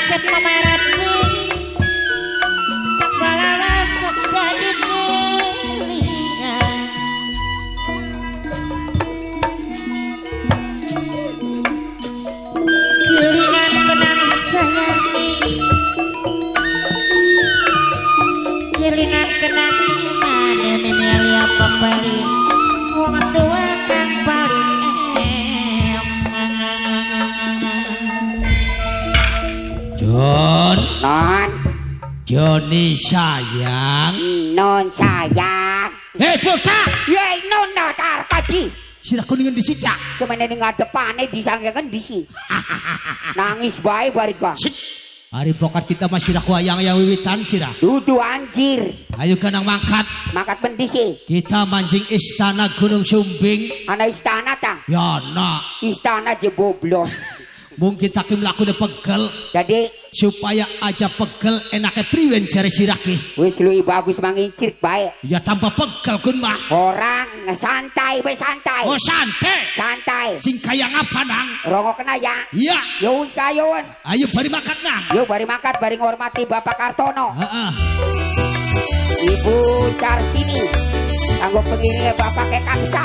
Asep Mama Rapi Balala sok dadi kelingan. Kelingan kenang sayangi, kelingan kenang imane mimili apa bali wong tua kan paling John, Non, Johnny sayang. Non sayang. Hei botak, Yey non tar kaji. Sira kuningan di sita. Cuman ini ngadepane disanggakan di si. Nangis bae bari gua. Hari pokat kita masih raku ayang yang wiwitan sira. Dudu anjir. Ayo kanang mangkat. Mangkat pendi sih. Kita mancing istana Gunung Sumbing. Ana istana ta? Ya nak. Istana jeboblos. Mungkin tak mlakune pegel. Jadi supaya aja pegel enake priwen jare sirake. Wis luwih bagus mangincir bae. Ya tanpa pegel kun mah. Orang santai wis santai. Oh santai. Santai. Sing kaya ngapa nang? Rongok kena ya. Iya. Ya wis kayoan. Ayo bari makan nang. Yo bari makan bari ngormati Bapak Kartono. Heeh. Ibu Carsini. Kanggo pengiringe Bapak Kekaksa.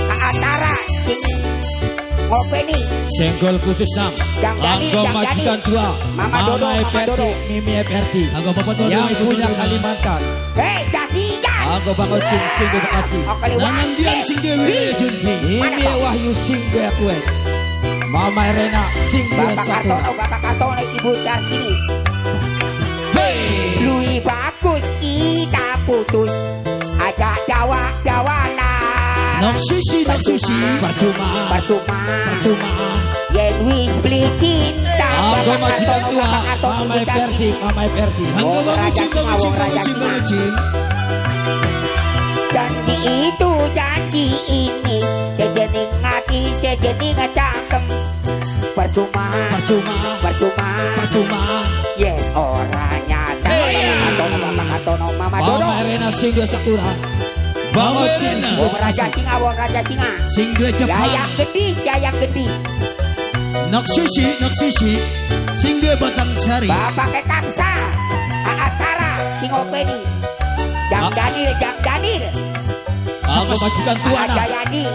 Antara sing ngopeni senggol khusus nang Anggo majikan dua Mama Dodo, Mama Dodo, Mimi FRT Anggo Bapak Dodo yang punya Kalimantan. Hei jadian Anggo Bang Ocing sing Bekasi. Nanang dian sing dewe Junji. Mimi Wahyu sing kue. Mama Rena sing Bapak satu. Kartono, Bapak Kartono, Ibu Carsini. Hei lui bagus kita putus aja dawa-dawanan. Nok sushi, nok sushi. Percuma, percuma, percuma. Yen wis beli cinta. Anggo majikan tua, Mama FRT, Mama FRT. Anggo Bang Ucing, Bang Ucing, Bang Ucing, Bang Ucing. Janji itu, janji ini, sejening hati, sejening cangkem. Percuma, percuma, percuma, percuma. Yen ora nyata. Bapak Kartono, Bapak Kartono, Mama Dodo. Mama Rena sing Sakura. Bang Ocing sing Wong Raja Singa, Wong Raja Singa. Sing duwe Jepang. Yayang Gedis, Yayang Gedis. Nok sushi, nok sushi. Sing duwe Batang Sari. Bapak Kekaksa, Aatara, sing openi. Jang Daniel, Jang Daniel. Aku majikan tua nang.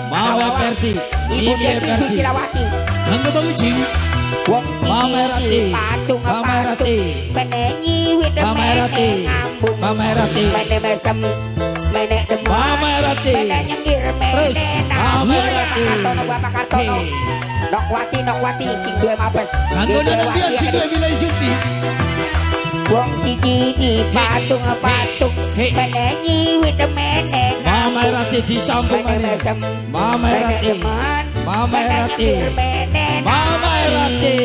Mama FRT, Ibu Devi Susilawati. Anggo Bang Ucing. Wong Mama Rati, patung Mama Rati, menenyi wit Mama Rati, Mama Rati, mene mesem, mene demen, Mama Rati, mene nyengir, mene terus Mama Rati, Kartono, Bapak Kartono, Nokwati, Nokwati, sing duwe mabes, Anggo nandian sing duwe wilayah Junti. Wong siji di patung patung, menenyi wit mene, Mama Rati disambung mene maneh. mesem, Mama mene Rati, demen, Mama mene Rati, nyengir, mene Mama Rati.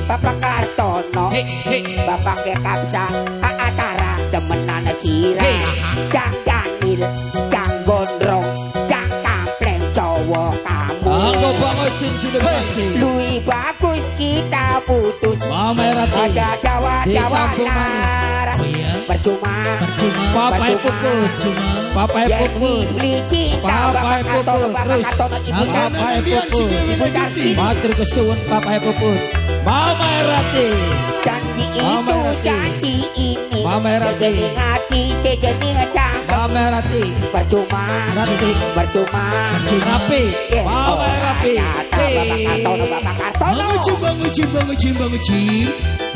Bapak Kartono, Bapak Kekaksa, Aatara, temenan sira, Cang Daniel, Cang Gondrong, Cang Kampleng, cowok kamu. Anggo Bang Ocing sing Bekasi. Lui bagus kita putus. Mama Rati, Ada dawa-dawa disambung maneh. nara. Oh iya. Percuma, Percuma, Papai Puput, percuma. Papai Yen Puput, beli cinta, Papai Bapak Kartono, Puput, Bapak terus. Kartono, Ibu Anggo Kartono. Papai nandian sing duwe Puput. wilayah Junti. Matur kesuwun Papai Puput. Mama Rati, Janji Mama itu, Rati. janji ini. Mama Rati. Sejening hati, sejening cangkem. Mama Rati, Percuma, Rati, percuma. Rapi, Yen Mama ora Rapi. nyata, Bapak Kartono, Bapak Kartono. Bang Ucing, Bang Ucing, Bang Ucing, Bang Ucing.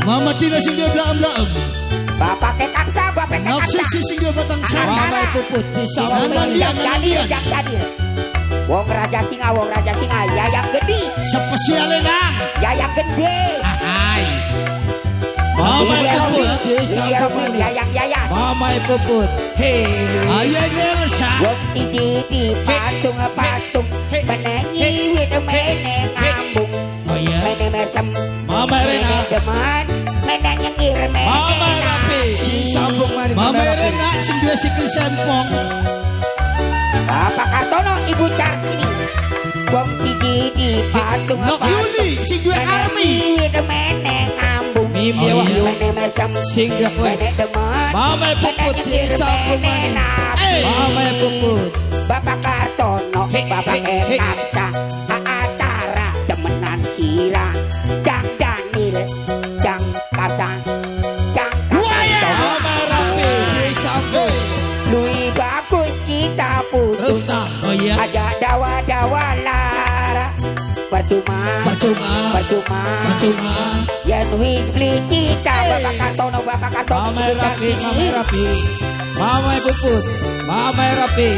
Mama Tina sing duwe blak-blak. Bapak Kekaksa, Bapak Nok Kekaksa. sushi sing duwe Batang Sari. Mama Puput disambung Nanang maneh. dian, Jang nanang Daniel, dian. Jang Daniel. Wong Raja Singa, Wong Raja Singa, Yayang Gedis, Spesiale nang. Yayang Gedis. Hai. Mama Lili Puput Robi, Lili disambung Robi, maneh. Yayang Yayan. Mama Puput, hei. Ayo Nelsa. Wong siji di patung patung, menenyi wit mene ngambung, Oh iya. mene mesem, Mama Rena, mene demen, mene nyengir, mene Mama Rapi disambung maneh. Mama Rena sing duwe sikil sempong. Bapak Kartono, Ibu Carsini. Wong siji di patung Nok Yuli sing duwe Army. menenyi wit mene ngambung, Mimi Oh, iya. Wahyu mene mesem, sing kue. mene demen, Mama Puput disambung maneh. Mama Puput, Bapak Kartono, Bapak Kekaksa, Aatara, temenan sira, Cang Daniel, iya. Aja dawa-dawa lara. Percuma. Percuma. Percuma. Percuma. Yen wis beli cita Bapak Kartono, Bapak Kartono. Mama Rapi, Mama Rapi. Mama Puput, Mama Rapi.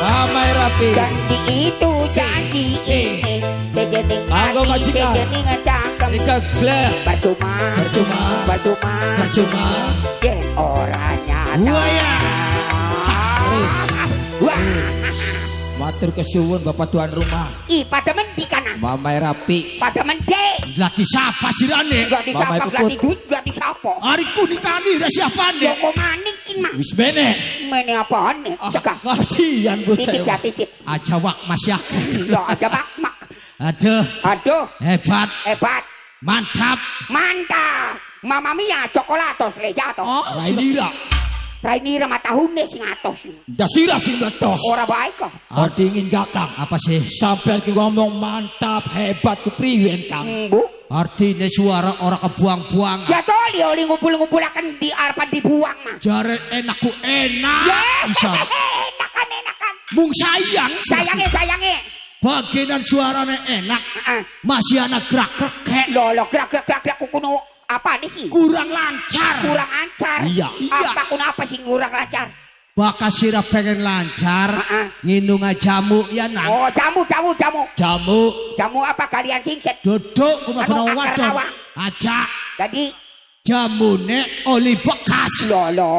Mama Rapi. Janji itu janji ini. Sejening hati, sejening cangkem. Percuma. Percuma. Percuma. Percuma. Yen ora nyata. Wah ya. Wah. Matur kesuwun Bapak tuan rumah. Ih, pada mendi kana. Mama Rapi. Pada mendi. Lah disapa sirane? Lah disapa, lah didut, lah disapa. Ari kunitani ra siapane. Yo kok maning kin mah. Wis mene. Mene apane? Cekak. Ngertian bocah. Titip ya titip. Aja wak Mas ya. Lah aja wak mak. Aduh. Aduh. Hebat. Hebat. Mantap. Mantap. Mama mia coklatos lejato. Oh, sira. Rainira matahune sing atos. Dasira sing atos. Ora baik kok. Dingin kakang. Apa sih? Sampean ki ngomong mantap hebat ku priwen Kang. Bu. Artine suara ora kebuang-buang. Ya to li oli ngumpul-ngumpulaken di arepan dibuang mah. Jare enak ku enak. Bisa. Enakan enakan. Mung sayang. Sayange sayange. Bagian suarane enak. Masih ana gerak-gerak. Lho lho gerak-gerak kuno. Apa nih sih? Kurang lancar. Kurang lancar. Iya. Apa kuna apa sih kurang lancar? Bakal sira pengen lancar. Nginung jamu ya nang. Oh jamu jamu jamu. Jamu. Jamu apa kalian singset? Duduk kuma benawa wadon. Aja. Jadi jamune oli bekas. Lho lho.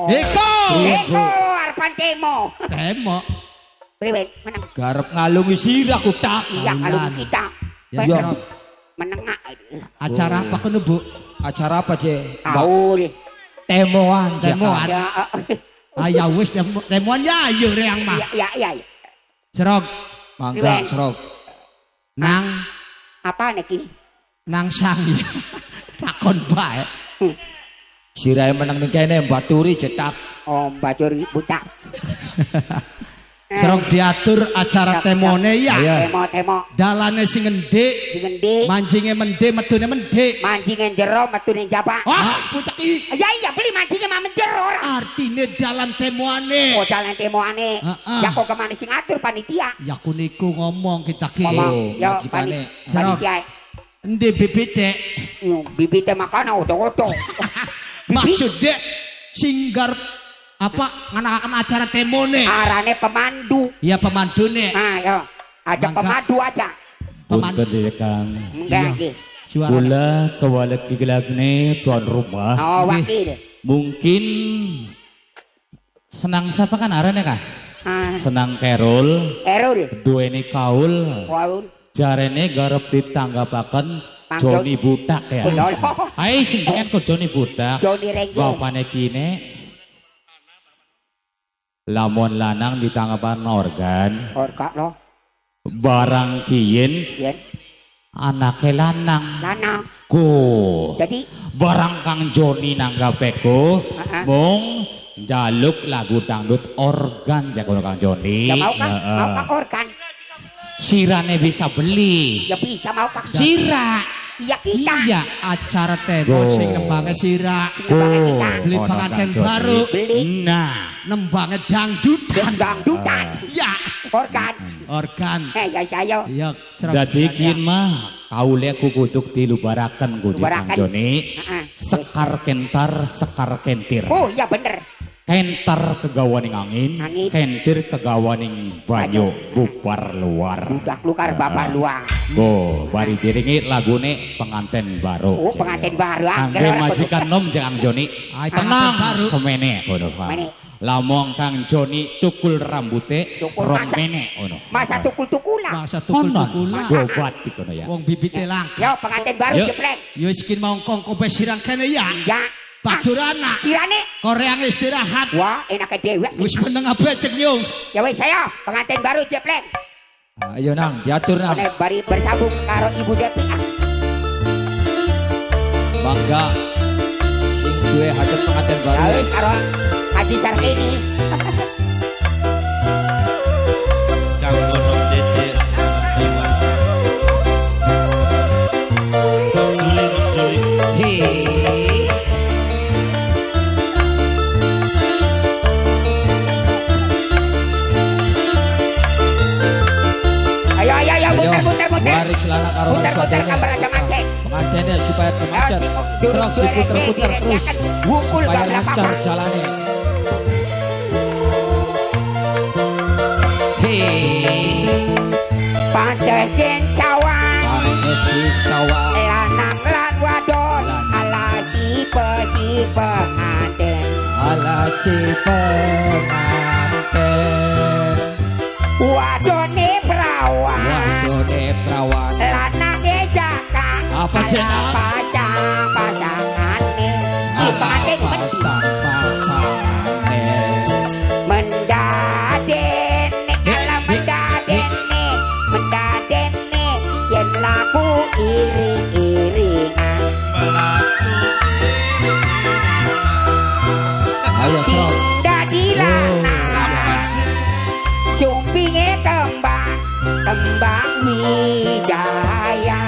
Eko. Eko arepan temo. Temo. Priwen meneng. Garep ngalungi sirah ku tak. Iya ngalungi kita. Ya. Menengah. Acara apa kono, Bu? Acara apa, Ce? Aul. Temoan, Temoan. Ya wis temoan ya ayo reang mah. Iya, iya, iya. Serog. Mangga, serog. Nang apa nek iki? Nang sang. Takon bae. Sirahe meneng ning kene Baturi cetak. Oh, Baturi butak. Serong diatur acara temone ya. Temo temo. Dalane sing ngendhik, sing ngendhik. Mancinge mendhe, medune mendhe. Mancinge jero, medune jaba. Wah, bocah iki. Ya iya, beli mancinge mah menjero ora. Artine dalan temoane. Oh, dalan temoane. Ya kok kemana sing ngatur panitia? Ya ku niku ngomong kita ki. Ngomong, ya panitia. Endi bibite? Bibite makana odo-odo. Maksudnya singgar apa nganakaken acara temone arane pemandu. Iya pemandune. Ah ya aja pemandu aja. Pemandu Kang. Enggak nggih. Kula kewalek gelagne tuan rumah. Oh wakil. Mungkin senang siapa kan arane kah? Senang Kerul. Kerul. Duweni kaul. Kaul. Jarene garep ditanggapaken Joni Butak ya. Ai sing pengen kok Joni Butak. Joni Rengge. Bapane kine lamun lanang ditanggapan organ. Organ loh. Barang kiyen. Yen. Anake lanang. Lanang. Ku. Jadi barang Kang Joni nanggapeku mung njaluk lagu dangdut organ jagono Kang Joni. Ya mau kan? Mau kan organ. Sirane bisa beli. Ya bisa mau kan. Sira. Iya kita. Iya acara temo sing nembange sira. Beli pengantin baru. Beli. Nah, nembange dangdutan. Dangdutan. Iya. Organ. Organ. Ya saya. Iya. Dadi kiyen mah kaule ku kutuk dilubaraken ku Kang Joni. Sekar kentar, sekar kentir. Oh iya bener. Kentar kegawaning angin, kentir kegawaning banyu bubar luar. Budak luar babar luar. Go, bari diringi lagune pengantin baru. Oh, pengantin baru. Kangge majikan nom jeung Kang Joni. Tenang semene ngono. Lamong Kang Joni tukul rambute rong mene ngono. Masa tukul-tukulan. Masa tukul-tukulan. Jobat kono ya. Wong bibite lang. Yo pengantin baru jeplek. Yo wis kin mongkong kope sirang kene ya. Ya. Badurana. Sirane Koreang istirahat. Wah, enake dewek. Wis meneng abe cek nyung. Ya wis ayo, pengantin baru jeplek. Ayo nang, diatur nang. Bari bersambung karo Ibu Depi. Bangga sing duwe hajat pengantin baru. Ya wis karo Haji Sarkini. Kang Gonom Dede Juli Juli. Hei. supaya macet. Serok diputer-puter terus supaya lancar jalannya. Hei, pantes ing sawah, pantes ing sawah, lanang lan wadon, ala si penganten, ala si penganten, wadone perawan, wadone perawan, lanange jaka, apa jeneng? Pasang pasangane, penganten pasang pasangane, mendadene, ala mendadene, mendadene, yen laku iring-iringan, melaku iring-iringan, ayo serok, dadi lanang, sumpinge kembang, kembang wijaya,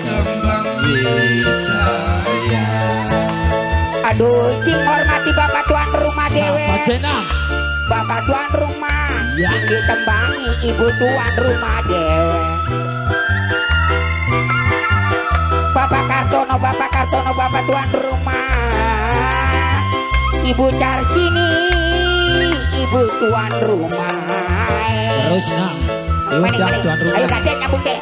kembang wijaya. Aduh, sing hormati bapak tuan rumah dewe, bapak tuan rumah, ya. Sing ditembangi ibu tuan rumah dewe. Bapak Kartono, bapak Kartono, bapak tuan rumah, ibu Carsini, ibu tuan rumah. Terus nah, diundang tuan rumah. Ayo kadet nyambung deh.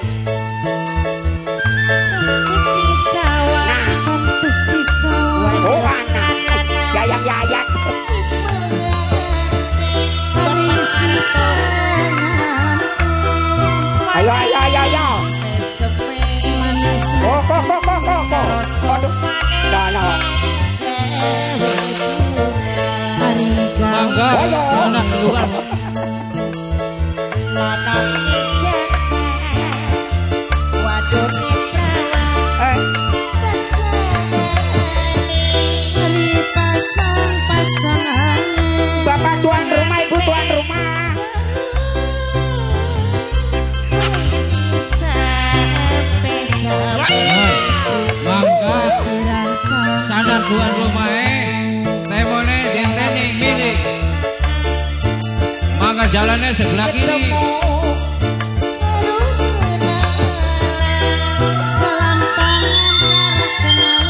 Oh anak, yayang-yayang. Ayo ayo ayo ayo. Oh kok kok kok kok kok. Aduh, no. Mangga, anak keluar. Bapak tuan rumah, ibu tuan rumah. Mangga, sadar tuan rumah temone dentene milik. Mangga jalannya sebelah kiri. Salam tangan karo kenal.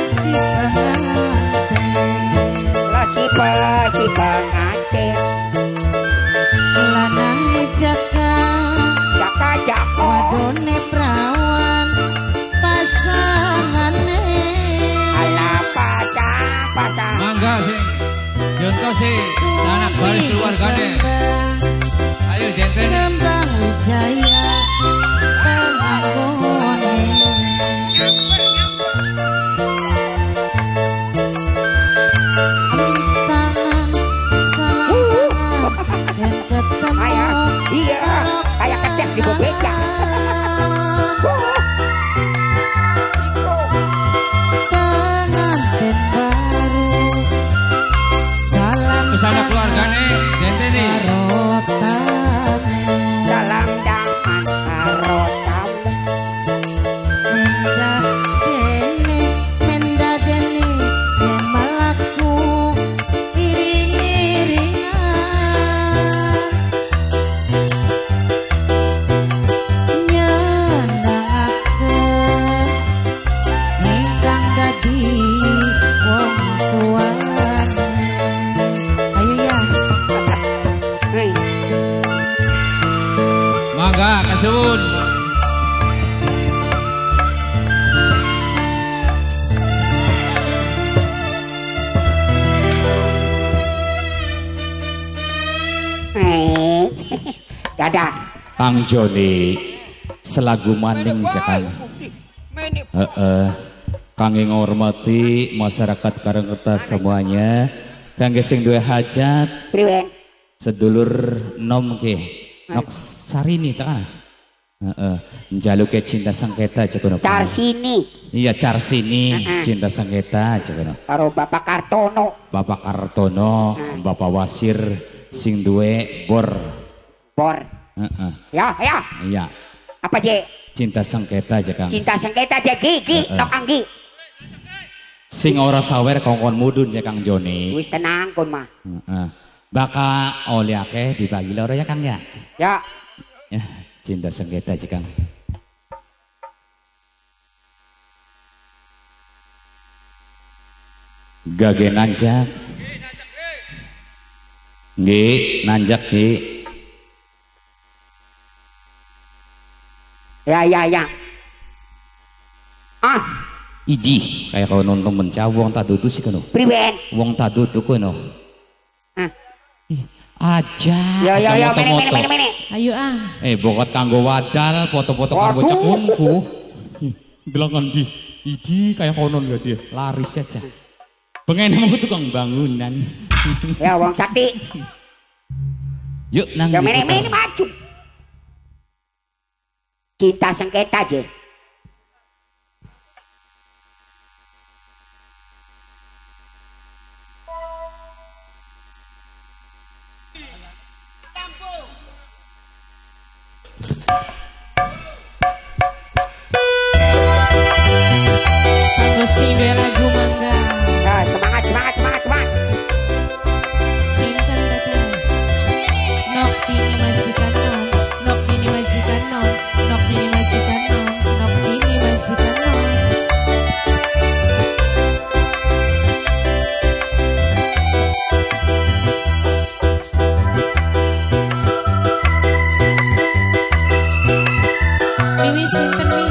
Si pengantin, Lah si pengantin, lanang jaka, jaka jako, wadone prawan, pasangane. Ala pasang pasang. Mangga sing jonto sih anak baris keluargane. Ayo dentene. Kembang wijaya pengakone. Tangan salam tangan dan ketemu. Iya, kayak ketek di bebecak. Pengantin baru salam Kesana keluargane dentene. karo tamu. Salam tangan karo tamu. Menda dene yen mlaku iring-iringan, nyenengaken ingkang dadi wong tuane. Ayo ya. Hei, Mangga kasuwun. Hei. Dadah. Kang Joni selagu maning jakang. Heeh. Kangge ngormati masyarakat Karangkerta semuanya. Kangge sing duwe hajat Priwen? sedulur nom ke nok Sarini tekan. Heeh, njaluke cinta sengketa aja kono. Carsini Iya, Carsini Heeh. cinta sengketa aja kono. karo Bapak Kartono. Bapak Kartono, Bapak Wasir sing duwe bor. Bor. Heeh. Ya, ya. Iya, Apa je? cinta sengketa aja Kang. Cinta sengketa je gigi Heeh. nok anggi. Sing ora sawer kongkon mudun ya Kang Joni. Wis tenang kon mah. Heeh. Baka oleh akeh dibagi loro ya Kang ya. Ya. Ya, cinta sengketa aja Kang. Gage nanjak. Nggih, nanjak nggih. Ya ya ya. Ah, Iji, kayak kalau nonton mencah wong tak dudu sih kono. Priwen. Wong tak dudu kono. Ah. Aja. Ya ya ya, mene mene mene mene. Ayo ah. Bokot kanggo wadal, foto-foto kanggo bocah kungku. Delengen di. Idi kayak konon gak dia. Laris aja. Pengen mau tukang bangunan. Ya wong sakti. Yuk nang. Ya mene mene maju. Cinta sengketa aja. Lagu mangga. Ya, semangat semangat semangat semangat. Sinten teteh. Nok dini majikan nom, nok dini majikan nom, nok dini majikan nom, nok dini majikan nom. Mimi sinten nih?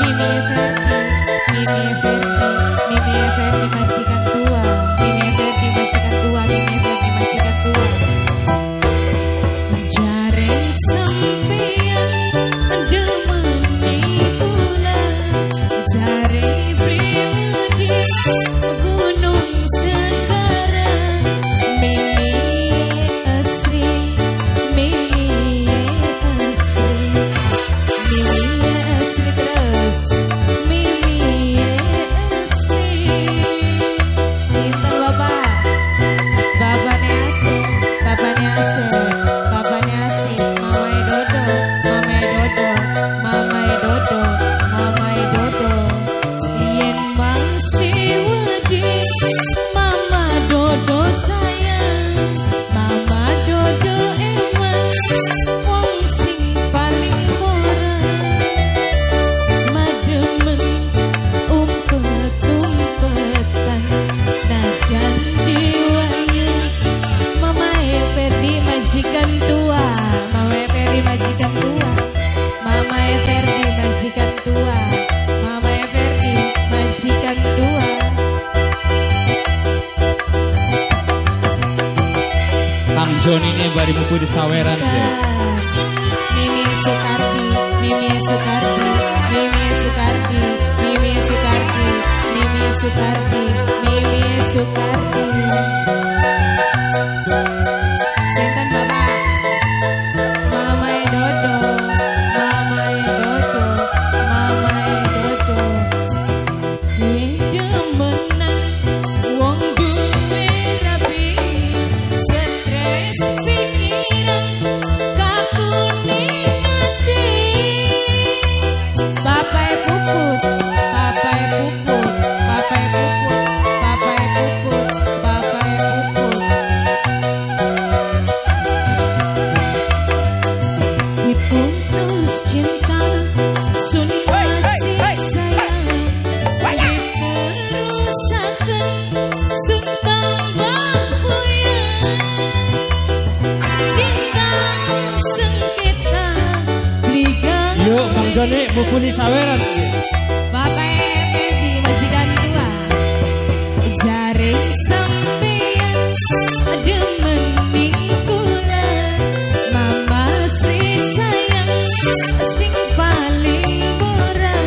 Mimi Ferdi, Mimi Ferdi, Mimi Ferdi majikan tua, Mimi Ferdi majikan tua, Mimi Ferdi majikan tua. Jare sampeyan demeni kula, jare bliwedi gunung segara, Mimi asri, Mimi asri, Mimi asli terus, Mimi asli. Cinta bapak, bapaknya asik, bapaknya asik, bapaknya asik, mamae dodo, mamae dodo, mamae dodo, mamae dodo. Yen masih wedi, mama dodo sayang, mama dodo emang wong sing paling murah. Mademen umpet-umpetan najan diwayu. Mamae Ferdi majikan tua, Mamae Ferdi majikan tua, Mamae Ferdi majikan tua, Mamae Ferdi majikan tua. Kang Joni ini bari buku di saweran ya. Mimi Soekardi, Mimi Soekardi, Mimi Soekardi, Mimi Soekardi, Mimi Soekardi, Mimi Soekardi. Sinten bapak? Mamae Dodo, Mamae Dodo, Mamae Dodo. Demenan wong duwe rabi, stres pikiran kakune ati. Bapae puput, bapae puput, bapae puput, bapae puput, bapae puput. Diputus cinta sun kasih sayang, diterusaken sun tambah puyeng. Cinta sengketa liga. Yuk Kang Joni mukuli saweran. Bapak Ferdi majikan tua, jare sampeyan demening kula, mama Sri sayang sing paling murah.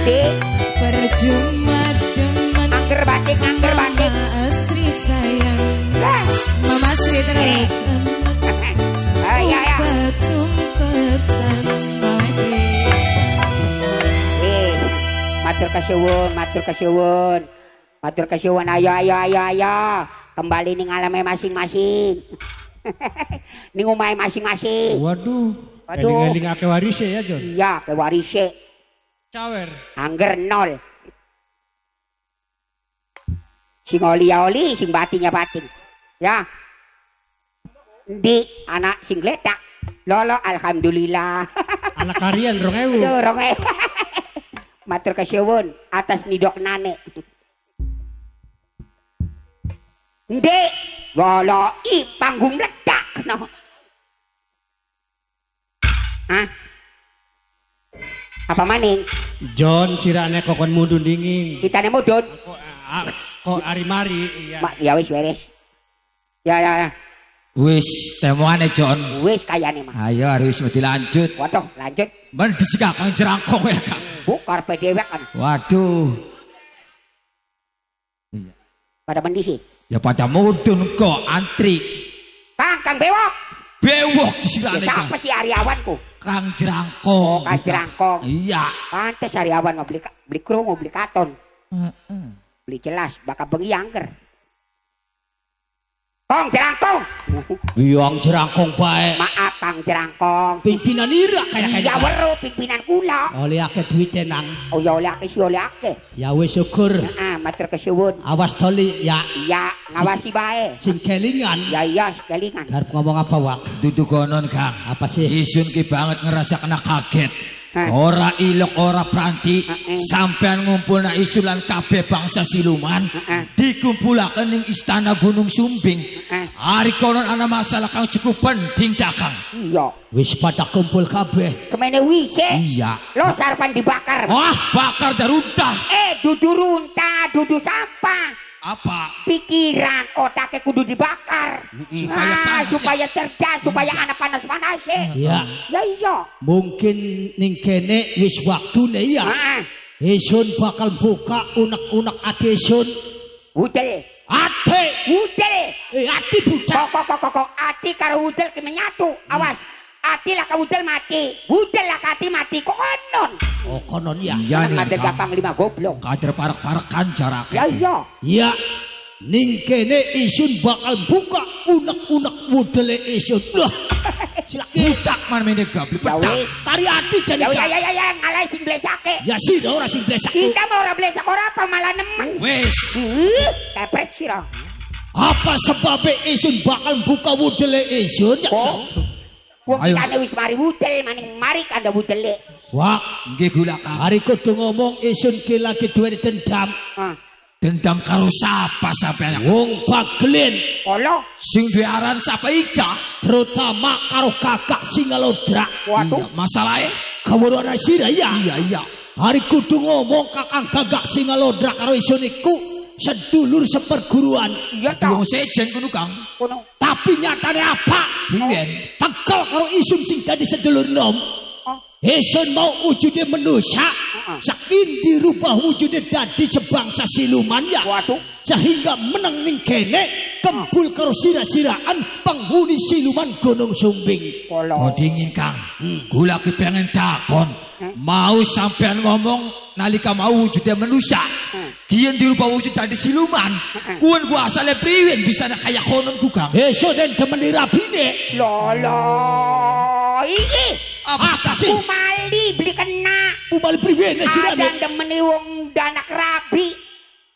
Percuma demen Angger batik, angger batik. mama Sri sayang, mama Sri terus. Ya ya. Umpet-umpetan mama Sri. Matur kasuwun, matur kasuwun. Matur kasuwun, ayo ayo ayo ayo. Kembali ning alame masing-masing. Ning omahe masing-masing. Waduh. Waduh. Eling-eling akeh warise ya, Jon. Iya, ke warise. Cawer. Angger nol. Sing oli ya oli, sing batin ya batin. Ya. Ndi anak sing gletak. Lolo alhamdulillah. Anak harian 2000. Aduh, 2000. Matur kasuwun atas nidok nane. Ndi lolo i panggung ledak no. Hah? Apa maning? John sirane kokon mudun dingin. Kitane mudun. Kok ari-mari iya. Mak ya wis beres. Ya ya ya. Wis temuane John. Wis kayane mah. Ayo harus mesti lanjut. Waduh, lanjut. Men disik Kang Jerangkong ya Kang. Bu karepe dhewek kan. Waduh. Iya. Pada mendih sih. Ya pada mudun kok antri. Kang Kang Bewok. Bewok disirane. Ya, siapa sih Ariawanku? Kang Jerangkong. Oh, Kang Jerangkong. Iya. Pantes Ariawan mau beli beli krungu, beli katon. Heeh. Beli jelas bakal bengi angker. Kong Jerangkong. Biang Jerangkong bae. Maaf Kang Jerangkong. Pimpinan ira kaya-kaya. Ya weruh pimpinan kula. Oleh akeh duwite nang. Oh ya oleh akeh sih oleh akeh. Ya wis syukur. Heeh, matur kesuwun. Awas doli ya. Iya, ngawasi bae. Sing kelingan. Ya iya, kelingan. Garep ngomong apa wak? Dudu konon Kang. Apa sih? Isun ki banget ngerasa kena kaget. Hah. Ora ilok ora pranti sampean ngumpulna isulan kabeh bangsa siluman dikumpulaken ning istana Gunung Sumbing. Ari konon ana masalah kang cukup penting ta Kang. Iya. Wis pada kumpul kabeh. Kemene wise? Iya. Lo sarapan dibakar. Wah, bakar daruntah. Dudu runtah, dudu sampah. Apa? Pikiran otaknya kudu dibakar. Supaya panas, supaya cerdas, supaya anak panas-panas. Iya. Ya iya. Mungkin ning kene wis waktune ya. Isun bakal buka unek-unek ati isun. Wudel. Ati. Wudel. Ati budak. Kok ati karo wudel ki menyatu. Awas. Ati lah ka wudel mati. Wudel lah ka ati mati. Kok konon? Oh konon ya. Iya nih. Ada gampang 5 goblok. Kader parek-parekan jaraknya. Ya iya. Iya. Ning kene isun bakal buka unek-unek wudele isun. Wah. Budak man mene gabli petak. Kari ati jane. Ya ya ya ya ngalah sing blesake. Ya sih ora sing blesak. Kita mah ora blesak ora apa malah nemen. Wis. Kepret sira. Apa sebabe isun bakal buka wudele isun? Kok? Wong kitane wis mari wudel maning mari kandha wudele. Wah, nggih gula Kang. Hari kudu ngomong isun ki lagi duwe dendam. Dendam karo sapa sampeyan? Wong Baglen. Kala sing duwe aran sapa ika? Terutama karo Gagak Singalodra. Waduh, masalahe kawruhane sira ya. Iya iya. Hari kudu ngomong Kakang Gagak Singalodra karo isun iku sedulur seperguruan. Iya ta. Wong sejen kuno Kang. Kuno. Tapi nyatane apa? Priwen? Tekel karo isun sing dadi sedulur nom. Isun mau wujude manusia, sakin dirubah wujude dadi sebangsa siluman ya. Waduh. Sehingga menang ning kene kempul karo sira-siraan penghuni siluman Gunung Sumbing. Oh dingin Kang. Gula ki pengen takon. Mau sampean ngomong nalika mau wujude manusia. Kiyen dirubah wujud dadi siluman. Kuwen ku asale priwen bisa kaya konon ku Kang. Isun den demeni rabine. Lho iki apa sih? Kumali beli kena. Kumali priwene sirane. Ada demeni wong danak rabi.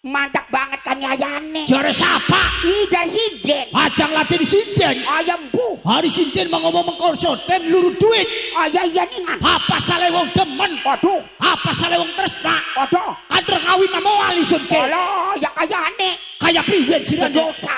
Mantap banget kan yayane. Jare sapa? Ih dari sinden. Ajang latih di sinden. Ayam bu. Hari sinden mau ngomong mengkorsoten luru duit. Ayah iya ningan. Apa salah wong demen? Waduh. Apa salah wong tresna? Waduh. Kader kawin mau wali sun ke. Alah ya kayane. Kaya priwen sirane. Dosa.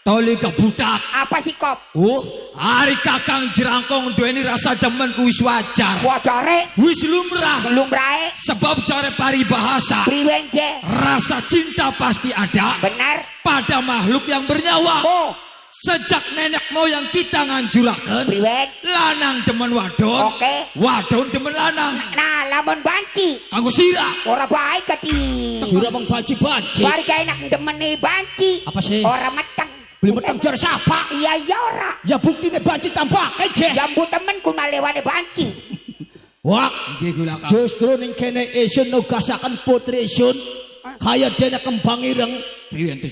Toli kebudak. Apa sih kop? Oh, hari Kakang Jerangkong duweni rasa demen ku wis wajar. Wajare wis lumrah. Lumrahe. Sebab jare paribahasa. Priwen je? Rasa cinta pasti ada. Benar. Pada makhluk yang bernyawa. Oh. Sejak nenek moyang kita nganjuraken. Priwen? Lanang demen wadon. Oke. Wadon demen lanang. Nah, lamun banci. Kanggo sira. Ora baik kati. Sira mung banci-banci. Warga enak demene banci. Apa sih? Ora meteng. Beli meteng jare sapa? Iya iya ora. Ya buktine banci tambah keje. Jambu temen ku malewane banci. Wah, nggih gula Kang. Justru ning kene isun nugasaken putri isun kaya dene kembang ireng.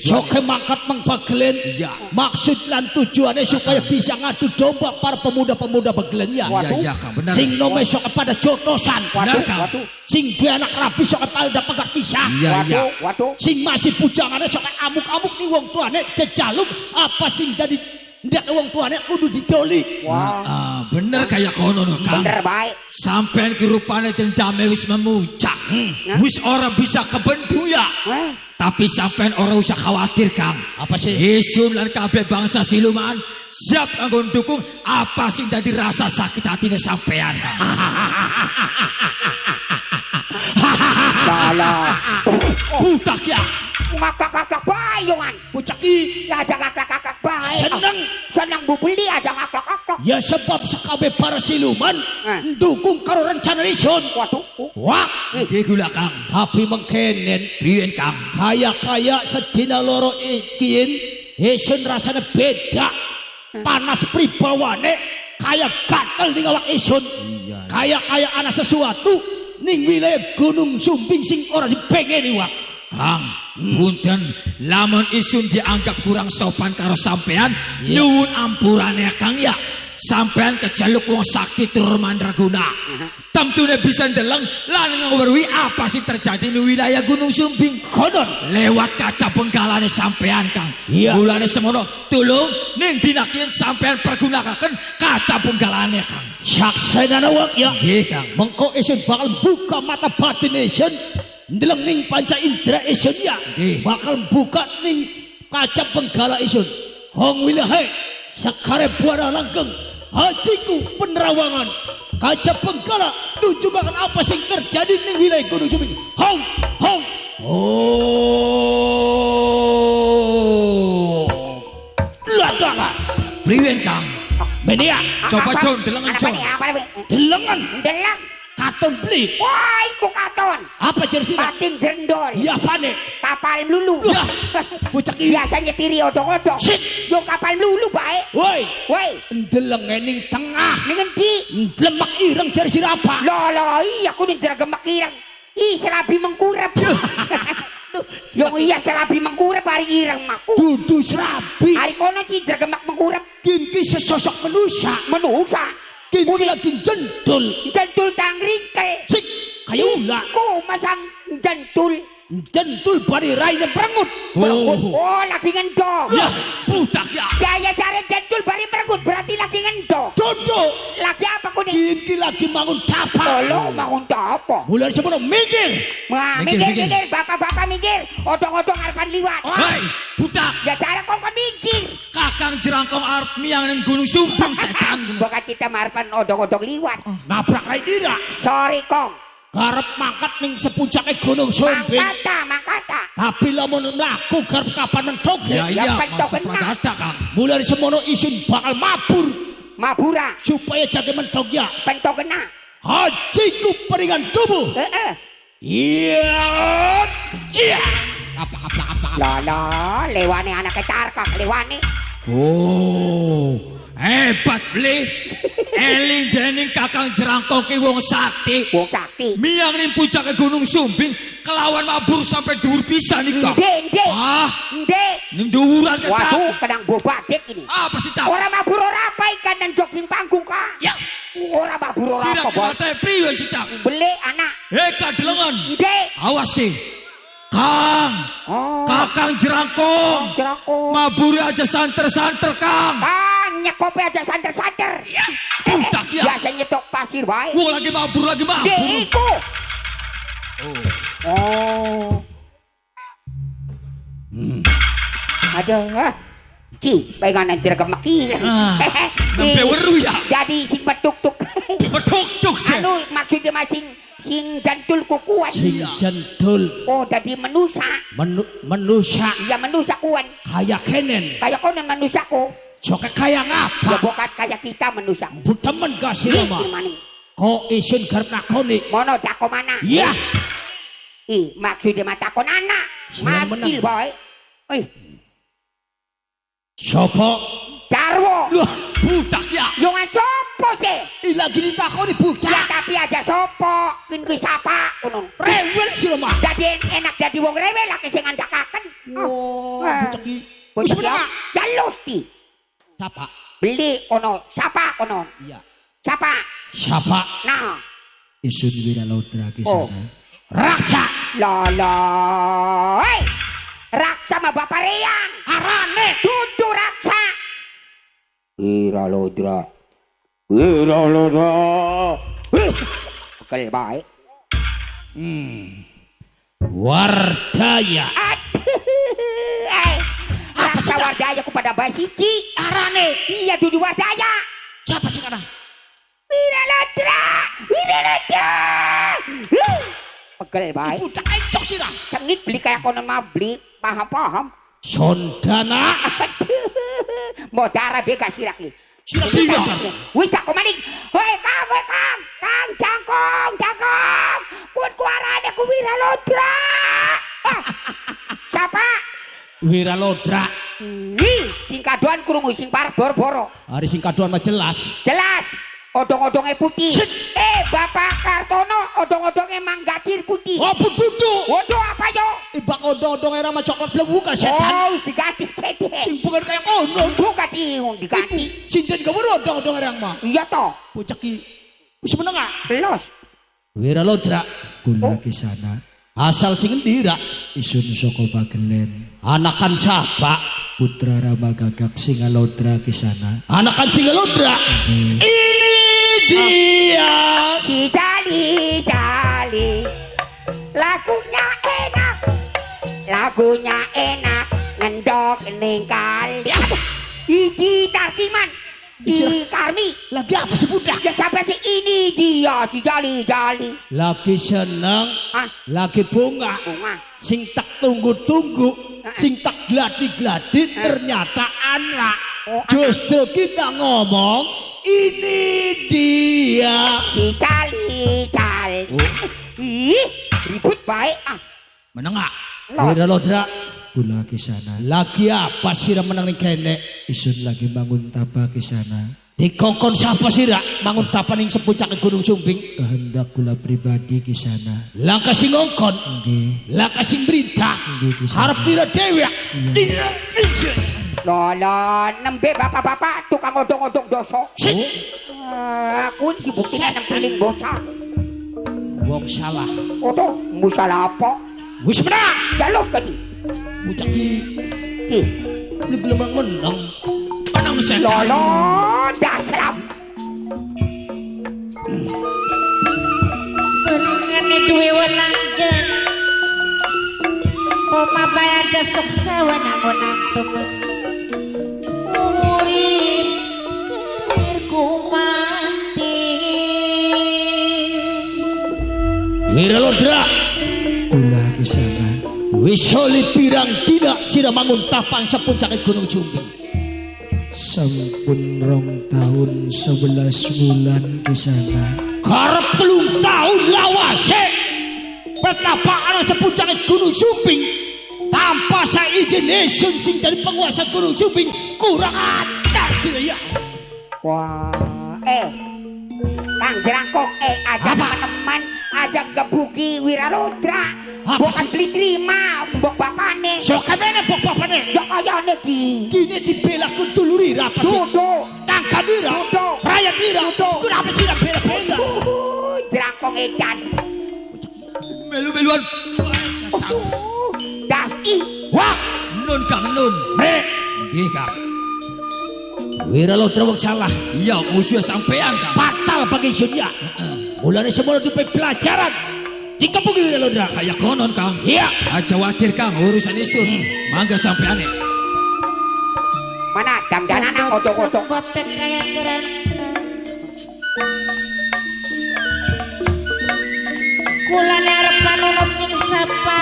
Soke mangkat meng Bagelen. Iya. Maksud lan tujuannya supaya bisa ngadu domba para pemuda-pemuda Bagelen ya. Iya iya Kang, benar. Sing nome soke pada jotosan. Benar Kang. Sing duwe anak rabi soke pada pegat pisah. Iya iya. Waduh. Sing masih bujangane soke amuk-amuk ning wong tuane jejaluk apa sing dadi Ndak wong tuane kudu didoli. Wah, Bener kaya kono no, Kang. Bener baik. Sampean ki rupane dendame wis memuncak. Wis ora bisa kebendu ya. Tapi sampean ora usah khawatir, Kang. Apa sih? Isun lan kabeh bangsa siluman siap kanggo ndukung apa sing dadi rasa sakit hatine sampean, Kang. Salah. Budak ya. Ngakak-ngakak bayungan. Bocah ki Ya aja ngakak-ngakak bae. Seneng. Seneng bu beli aja ngakak-ngakak. Ya sebab sekabe para siluman ndukung karo rencana isun. Waduh. Wah, nggih kula Kang. Tapi mengkenen priyen Kang? Kaya-kaya sedina loro iki isun rasane beda. Panas pribawane kaya gatel ning awak isun. Kaya-kaya ana sesuatu ning wilayah Gunung Sumbing sing ora dipengeni wak. Kang, punten lamun isun dianggap kurang sopan karo sampean, nyuwun ampurane Kang ya. Sampean keceluk wong sakti tur mandraguna. Temtune bisa ndeleng lan ngweruhi apa sing terjadi di wilayah Gunung Sumbing. Konon lewat kaca benggalane sampean Kang. Iya. Mulane semono tulung ning dina kiyen sampean pergunakaken kaca benggalane Kang. Saksenana wak ya. Nggih Kang. Mengko isun bakal buka mata batin isun. Ndeleng ning panca indra isun ya. Nggih. Bakal buka ning kaca benggala isun. Hong wilahe sekare buana langgeng hajiku penerawangan kaca benggala tunjukkan apa sing terjadi ning wilayah Gunung Sumbing. Hong hong. Oh. Ladakan. Priwen Kang? Menia. Coba Jon delengen Jon. Delengen. Deleng. Katon beli. Wah, iku katon. Apa jersey? Pating drendol. Ya pane. Kapal mlulu. Wah, bocah iki. Biasa nyetiri odong-odong. Sik. Yo kapal mlulu bae. Woi. Woi. Ndelenge ning tengah. Ning endi? Ndlemek ireng jersey apa? Lho lho, iya aku ning dregemek ireng. Ih, serabi mengkurep. Yo iya serabi mengkurep hari ireng aku. Dudu serabi. Hari kono sih dregemek mengkurep. Kinki sesosok manusia. Manusia. Kinki lagi jendul. Jentul tangringke. Sik, kaya ula. Iku masang jentul. Jentul bari raine perengut. Oh, lagi ngendong. Ya, budak ya. Gaya cari jentul bari perengut berarti lagi ngendong. Dodo. Lagi apa kuning? Kinki lagi mangun tapak. Lho, mangun tapak. Mulai semono minggir. Wah, minggir, minggir, bapak-bapak minggir. Odong-odong arepan liwat. Hei, budak. Ya cara kongkon minggir. Kakang jerangkong arep miyang ning Gunung Sumbing setan. Bakat kita marepan odong-odong liwat. Nabrak kae dira. Sorry, Kong. Garep mangkat ning sepuncake Gunung Sumbing. Mangkata, mangkata. Tapi lamun mlaku garep kapan mentok Ya iya, mentok masuk kena. pradata Kang. Mulai semono isun bakal mabur. Mabura. Supaya jake mentok ya. Pentok kena. Hajiku peringan tubuh. Heeh. Iya. Iya. Apa. Lah lah, lewane anake tarkak, lewane. Oh, hebat beli. Eling dening Kakang Jerangkong ki wong sakti. Wong sakti. Miyang ning puncake Gunung Sumbing kelawan mabur sampai dhuwur pisan iki. Ndek, ndek. Ah, Ndek. ning dhuwuran ketak. Waduh, kenang bobadik ini. Apa sih tak? Ora mabur ora apa ikan dan jok sing panggung kak. Ya. Ora mabur ora Sirah apa, Bos. mate priwe sih tak? Beli anak. Hei kadelengan. Ndek. Awas ki. Kang. Oh. Kakang Jerangkong. Jerangkong. Maburi aja santer-santer, Kang. Kang, nyekope aja santer-santer. Ya, budak ya. Biasa nyetok pasir wae. Wong lagi mabur lagi mabur. Ndek iku. Oh. Aduh. Ah. Ci, pengen direkemek iki. Ah, nembe weruh ya. Jadi sing metuk-tuk. Metuk-tuk sih. Anu maksudnya masing sing jantul kukuan. Sing jentul Oh, jadi menusa. Menusa. Iya menusa kuan. Kaya kenen. Kaya kono manusa ko. Joke kaya ngapa? Ya bokat kaya kita manusa. Butemen gak sira mah. Kok isun garep nakoni? Mono dako mana? Iya. Ih, maksudnya mah takon anak. Macil bae. Eh, Sopo? Jarwo. Loh, budak ya. Yo ngan sopo sih? Ih, lagi ditakoni budak. Ya tapi aja sopo, kin kuwi sapa ngono. Rewel sira mah. Dadi enak dadi wong rewel lagi sing ngandakaken. Oh, bocah iki. Bocah Wis meneng. Ya lusti. Sapa? Beli kono, sapa kono? Iya. Sapa? Siapa? Nah. Isun Wiralodra ki Oh. sana. Raksa. Lala. Hei. Raksa sama Bapak Reyang. Arane Dudu raksa. Wiralodra. Wiralodra. Bekel baik. Wardaya. Rasa Wardaya kepada bae siji. Arane. Iya dudu Wardaya. Siapa sih kana? Wiralodra. Wiralodra. Pegel bae. Budak encok sira. Sengit beli kayak konon mah beli paham-paham. Sondana. Mau darah bega sira ki. Sira. Wis tak komaning. Hoi Kang, hoi Kang. Kang jangkong, jangkong. Kun kuarane ku Wiralodra. Ah. Siapa? Wiralodra. Ih, sing kadoan krungu sing par boro-boro. Hari sing kadoan mah jelas. Jelas. Odong-odongnya putih. Sit. Bapak Kartono odong-odongnya manggacir putih. Oh, butuh. Waduh apa yo? Ibak odong-odong era mah coklat blek buka setan. Oh, diganti cedek. Sing bukan kayak kono. Bukan diganti. Sinden gawur odong-odong era mah. Iya toh. Bocah ki wis meneng ah. Los. Wiralodra. Kula kisana. Asal sing endi ra? Isun saka Bagelen. Anakan siapa? Putra Rama Gagak Singalodra kisana. Anakan Singalodra. Ini dia. Si Jali Jali. Lagunya enak. Lagunya enak. Ngendok ning kali. Iki Tarsiman. Di Karmi. Lagi apa sih budak? Ya siapa sih ini dia si Jali Jali. Lagi seneng, ah? Lagi bunga. Bunga. Sing tak tunggu-tunggu, sing tak gladi-gladi ternyata anak. Oh, justru kita ngomong ini dia si Jali Jali. Oh. Ih, ribut baik ah. Menengah. Wiralodra. Kula kisana. Lagi apa sira menang ning kene? Isun lagi bangun tapa kisana. Dikongkon siapa sira mangun tapa ning sepuncak Gunung Sumbing? Kehendak kula pribadi kisana. Langka sing ngongkon. Nggih. Langka sing merintah. Nggih kisana. Arep pira dhewe? Lho nembe bapak-bapak tukang odong-odong dosa. Aku si buktine nempiling bocah. Wong salah. Oto, musalah apa? Wis menang. Jalus kati. Bocah ki beli gelem menang. Menang setan. Lolo daslam. Belingane duwe wenanggen. Oma bae aja sukses wenang-wenang temen. Urip kelirku mati. Wiralodra. Kula kisana. Wis oli pirang dina sira mangun tapan sepuncake Gunung Sumbing. Sampun 2 tahun 11 bulan kisana. Karep 3 tahun lawase. Pertapaan sepuncake Gunung Sumbing tanpa saizin ingsun sing dari penguasa Gunung Sumbing kurang ajar sira ya. Wah, Kang Jerangkong, aja teman-teman aja gebuki Wiralodra. Bukan beli terima mbok bapane. Sok kemene mbok bapane? Ya kayane ki. Kini dibela kuduluri ra apa sih? Duduk. Tangga nira. Duduk. Rakyat nira. Duduk. Kenapa sih ra bela-bela? Jerangkong edan. Melu-meluan. Das i. Wah, nun Kang nun. Nek. Nggih Kang. Wiralodra wong salah. Iya, musuh sampean Kang. Fatal bagi dunia. Mulane semua dipe pelajaran. Dikepuki Wiralodra. Kayak konon Kang. Iya. Aja khawatir Kang, urusan isun. Mangga sampeane. Mana dangdanana odong-odong. Botek kaya keren. Kula arep manungep ning sapa.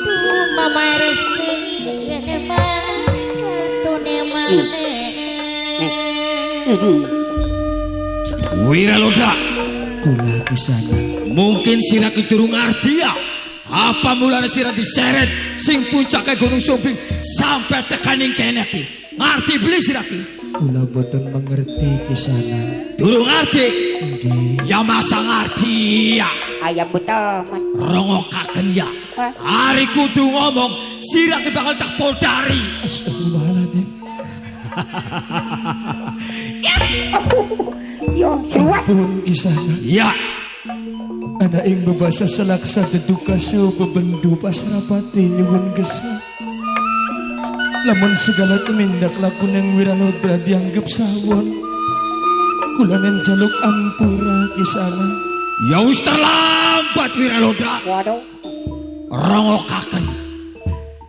Aduh, Mama Rezeki yene mantune mane. Wiralodra. Kula kisana. Mungkin sira ki durung ngerti ya. Apa mulane sira diseret sing puncake Gunung Sumbing sampai tekaning kene ki. Ngerti beli sira ki? Kula boten mengerti kisana. Durung ngerti? Nggih. Ya masa ngerti ya. Ayam beteman. Rongokaken ya. Ari kudu ngomong sira ki bakal tak podari. Astagfirullahaladzim. Yo, suwat. Pun kisana. Ya. Ana ing bebasa selaksa deduka seu bebendu pasrapati nyuwun gesa. Lamun segala tumindak lakon yang Wiralodra dianggap sawon. Kula njaluk ampura Kisana. Ya wis terlambat Wiralodra. Waduh. Rongokaken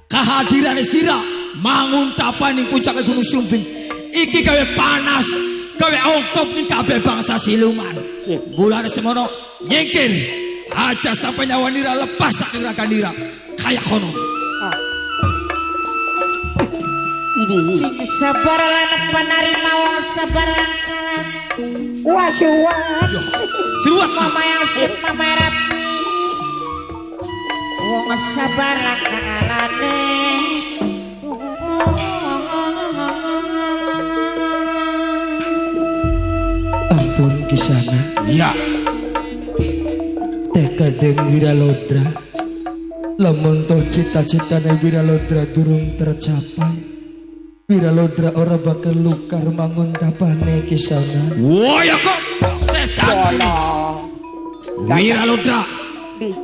kehadiran sira mangun tapa ning puncak Gunung Sumbing iki gawe panas, gawe ongkop ning kabeh bangsa siluman. Mulane semono nyingkir aja sampai nyawa nira lepas saking raga nira kaya kono. Ini. Sing sabar lan panarima wong sabar lan kalah. Wah, suwat. Siruat Mama yang sip mama rapi. Wong sabar lan kalane. Ampun Kisana. Ya. Tekad deng Wiralodra. Lamun toh cita-citane Wiralodra durung tercapai. Wiralodra ora bakal lukar mangun tapane Kisana. Wah ya kok setan. Wiralodra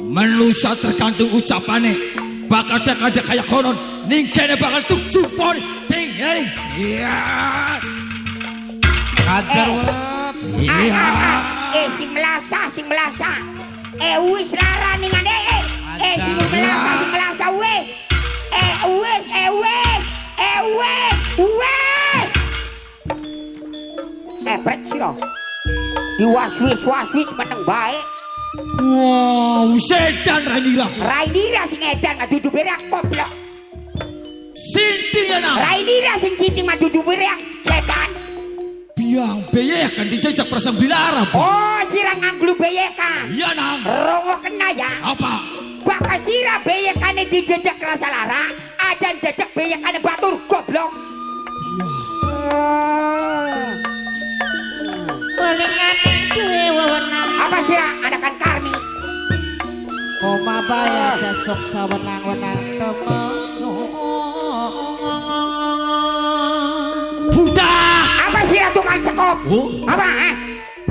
menusa tergantung ucapane bakal ada kaya konon ning kene bakal tuk jupon ting iya. Ajar wat. Iya. Sing melasa, sing melasa. Wis lara ningane. Sing melasa, sing melasa wis. Wis, wis. Wis, wis. Pret sira. Diwas wis was wis meneng bae. Wow, setan Rainira. Rainira sing edan dudu berak goblok. Sinting ana. Rainira sing sinting dudu berak setan. Biang beyek kan dijajak perasaan bilara. Oh, sira nganglu beyekan. Iya nang. Rongo kena ya. Apa? Bakal sira beyekane dijejak rasa lara, ajan jejak beyekane batur goblok. Melingane duwe wewenang. Apa sira anakan karmi? Oma bae aja sok sawenang-wenang temen. Budak. Apa sira tukang sekop? Oh. Apa?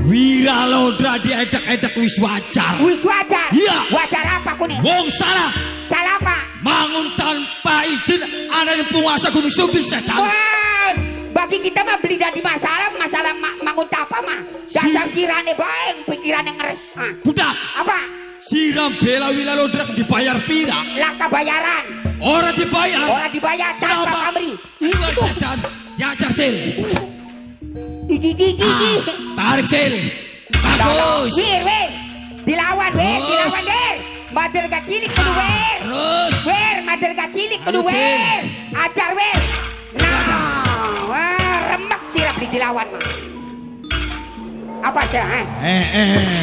Wiralodra diedek-edek wis wajar. Wis wajar? Iya. Wajar apa kune? Wong salah. Salah apa? Mangun tanpa izin ana penguasa Gunung Sumbing setan. Wah, bagi kita mah beli dari masalah, masalah mangun tapa mah. Dasar sirane bae, pikirane ngeres. Budak. Apa? Siram bela Wiralodra dibayar pira? Laka bayaran. Ora dibayar. Ora dibayar tanpa pamrih. Luar setan. Diajar Cil. Iki. Tarik Cil. Bagus. Wir, wir. Dilawan, wir, dilawan, wir. Mader gak cilik kudu wir. Terus. Wir, mader gak cilik kudu wir. Ajar wir. Nah, wah, remek sirap di dilawan mah. Apa sih, ha?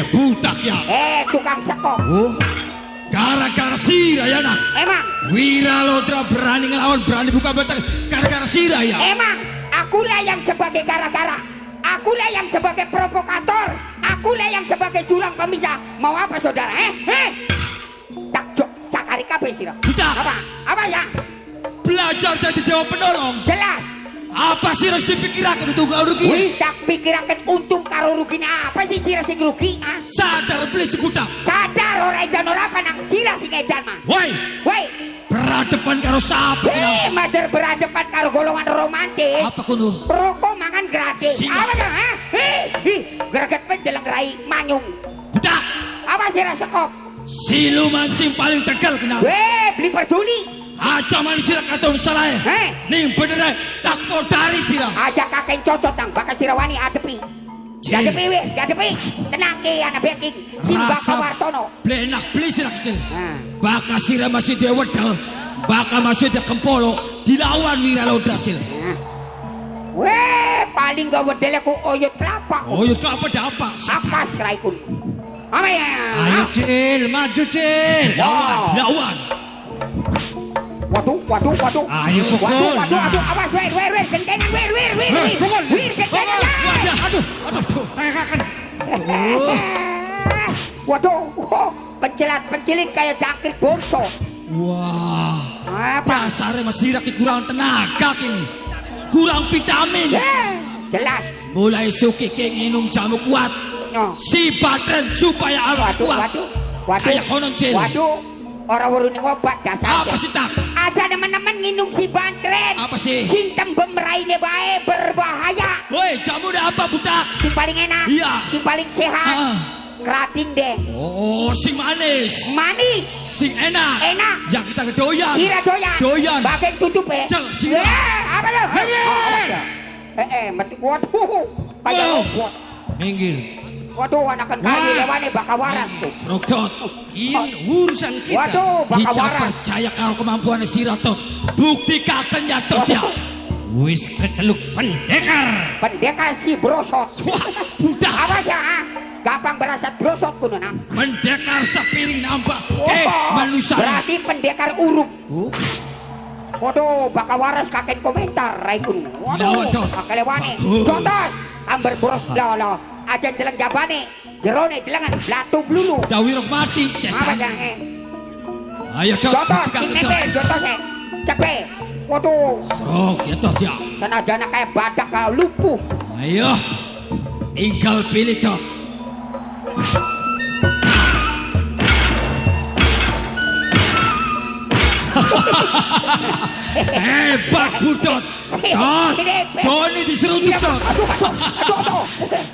Budak ya. Tukang sekok. Oh. Gara-gara sira ya nak. Emang. Wiralodra berani ngelawan, berani buka batang gara-gara sira ya. Emang, akulah yang sebagai gara-gara. Akulah yang sebagai provokator. Akulah yang sebagai jurang pemisah. Mau apa saudara? Tak jok cakari kabeh sira. Budak. Apa? Apa ya? Belajar jadi dewa penolong. Jelas. Apa sih harus dipikirkan untung karo rugi? Wis tak pikiraken untung karo rugine apa sih sira sing rugi? Ah? Sadar beli sebudak. Sadar ora edan ora apa nang sira sing edan mah. Woi. Woi. Berhadapan karo sapa? Mader berhadapan karo golongan romantis. Apa kuno? Rokok mangan gratis. Siap. Apa tuh? Ha? Greget penjeleng rai manyung. Budak. Apa sira sekop? Siluman sing paling tegal kenal. Weh, beli peduli. Aja man sira katon salah. Ning bener tak podari sira. Aja kakek cocot nang bakal sira wani adepi. Adepi weh, adepi. Tenang ke anak backing. Simbaka Wartono. Blenak beli sira kecil. Bakal sira masih dia wedel. Bakal masih dia kempolo dilawan Wiralodra cil. Weh, paling gak wedel aku oyot kelapa. Oyot kelapa dapat. Akas raikun. Apa ya? Ayo Cil, maju Cil. Lawan, lawan. Waduh, waduh, waduh. Ayo pukul. Waduh, waduh, waduh. Awas, wir, wir, wir, gentengan, wir, wir, wir. Terus pukul. Wir, gentengan. Waduh, aduh, aduh. Tangakan. Waduh, pencelat, pencelit kayak jangkrik bongso. Wah, apa? Dasarnya masih rakyat kurang tenaga kini, kurang vitamin. Jelas. Mulai suki nginum jamu kuat, No. si batren supaya awak kuat. Waduh, waduh, Kayak konon Cil. Waduh, orang weru obat dasar. Apa sih tak? Aja Aja nemen-nemen nginung si bantren. Apa sih? Sing tembem raine bae berbahaya. Woi, jamu udah apa budak? Sing paling enak. Iya. Sing paling sehat. Kerating deh. Oh, sing manis. Manis. Sing enak. Enak. Yang kita kedoyan. Sira doyan. Doyan. Bagian tutup ya. Cel, sira. Apa tuh? Mati. Waduh. Kayak robot. Minggir. Waduh, anakan kali lewane bakal waras tuh. Srokdot. Ini urusan kita. Waduh, bakal Kita waras. percaya karo kemampuan sira tot. Buktikaken ya tot ya. Wis keceluk pendekar. Pendekar si brosot. Wah, budak. Awas ya, ah. Gampang berasa brosot kuno nang. Pendekar sepiring nambah. Oh, Manusia. Berarti pendekar uruk. Oh. Waduh, bakal waras kakek komentar rai kuno. Lawan, Waduh, Tot. bakal lewane. Bagus. Jotos, amber boros lah lah. Aja deleng jabane, jerone delengan blatu blulu. Dawirok mati Apa setan. ya? Ayo Tot. Jotos, sing buktikaken, Tot. nempel jotos eh. Cepe. Waduh, Sok ya Tot ya. senajan kayak badak kau lumpuh. Ayo. Tinggal pilih Tot. Hebat budot. Tot. Johnny diseruduk Tot. Aduh, aduh, aduh, aduh.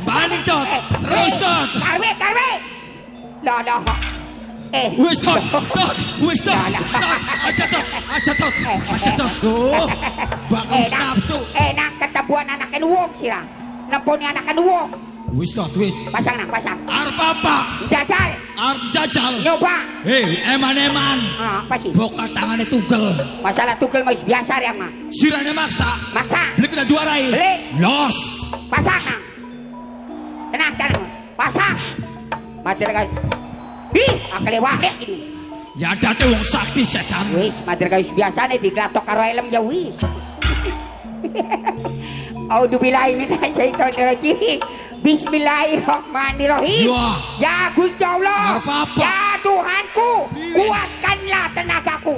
Balik Tot. Terus Tot. Karwe, karwe. Lah, lah. Wis Tot. Tot. Wis Tot. Tot. Aja Tot. Aja Tot. Aja Tot. Oh. Bakal nafsu. Enak ketebuan anakan wong sira. Nemponi anakan wong. Wis Tot, wis. Pasang nang, pasang. Arep apa? Jajal, Arep jajal. nyoba. Hei, eman-eman. Ah, apa sih? Boka tangannya tugel. Masalah tugel mau biasa ya mah. Sirane maksa. Maksa. Beli kena dua rai. Beli. Los. Pasang nang. Tenang, tenang. Pasang. Madir guys. Ih, akale wae ini. Ya date wong sakti setan. Wis, madir guys biasa nih diglatok karo helm ya wis. Auzubillahi minasyaitonirrajim. Bismillahirrahmanirrahim. Ya Gusti Allah. Ya Tuhanku, kuatkanlah tenagaku.